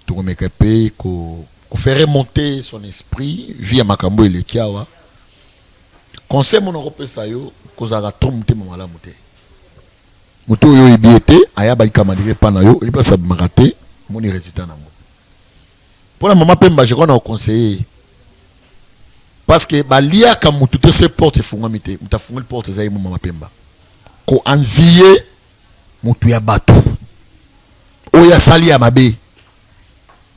Tokomeka pe ko ko faire remonter son esprit vie ya makambo eleki awa. Conseil moko nakopesa yo kozalaka trop motema malamu te. Moto oyo oyebi ye te aya balika malire epa na yo oyebi place abimaka te omoni resultat nango. Pona mama Pemba je crois na conseiller ye parce que baliaka mutu te soki porte efungwami te mutu afungoli porte eza ye mo mama Pemba ko envier mutu ya batu oyo asali ya mabe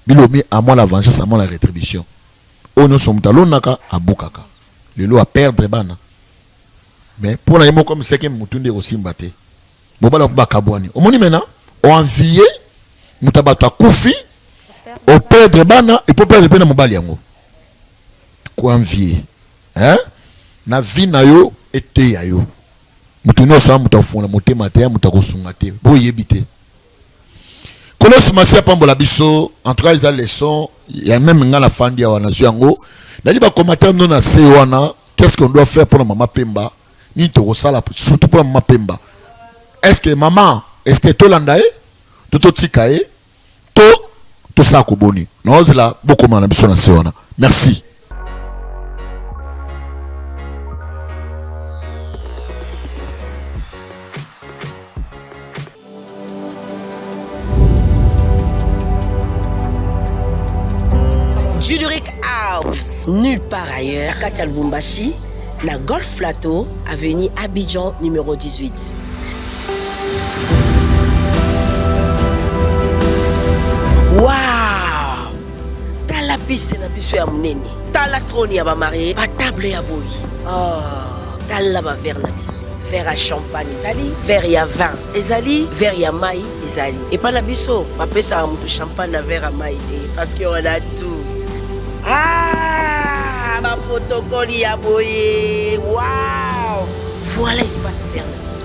bilomi à moi la vengeance à moi la rétribution oyo nyonso moto alonaka abukaka lelo a perdre bana mais mpo na ye moko miseke motu nde ekosimba te mobali ako bakabwani omoni mena oenvie moto ya bato akufi operdre bana epo perdre mpe na mobali yango koenvie hein? na vie na yo eteya yo Moto nionso a moto akofungola motema te, a moto akosunga te, bo yebi te. Nkolo Yesu Masiya apambola biso, en tout cas eza leçon ya meme nga na fandi awa nazwi yango. Nali ba commentaires no na se wana, qu'est-ce qu'on doit faire pona mama Pemba? Nini tokosala surtout pona mama Pemba? Est-ce que maman Esther tolanda ye? To totika ye? To tosala koboni? Naozela bokoma na biso na se wana. Merci. Juduric House, nulle part ailleurs, kati ya Lubumbashi, na Golf Plateau, avenue Abidjan numéro 18. Wow! Tala piste na biso ya munene. Tala trône ya ba marié, ba table ya boyi. Oh, tala ba verre na biso. Verre ya champagne ezali, verre ya vin ezali, verre ya mai ezali. Epai na biso bapesaka moto champagne na verre ya mai te parce que on a tout. Ah, ba protocole ya boye. Wow! Voilà espace vert na biso.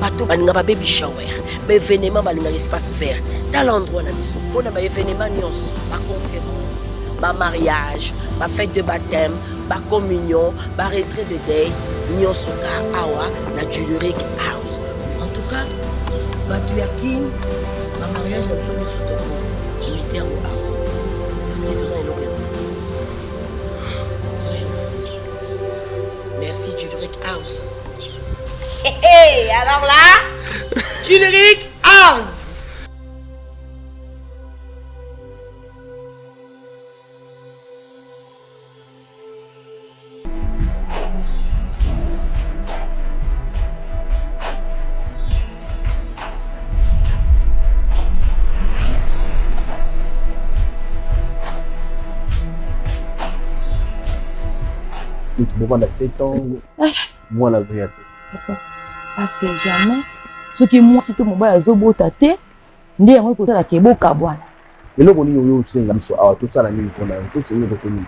Bato balinga ba baby shower, ba événement balingaka espace vert. Tala endroit na biso mpona ba événement nyonso, ba conférence, ba mariage, ba fête de baptême, ba communion, ba retrait de deuil, nyonso ka awa na Juluric House. En tout cas, Bato ya Kin, ba mariage na biso nyonso toko imite yango awa. Parce que toza eloko ya kote. Toza eloko. Merci Julric House. Hey, hey, alors là, Julric House. Neti bovanda 7 ans mwana azoya te. Parce que jamais soki mwasi to mobali azobota te nde yango ekosala ke bokabwana. Eloko nini oyo osenga biso awa tosala nini mpona yo tosengi kote nini?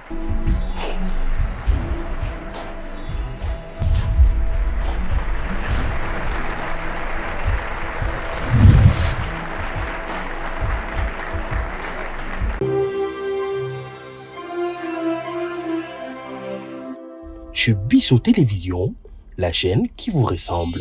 Chez Bisso Télévision, la chaîne qui vous ressemble.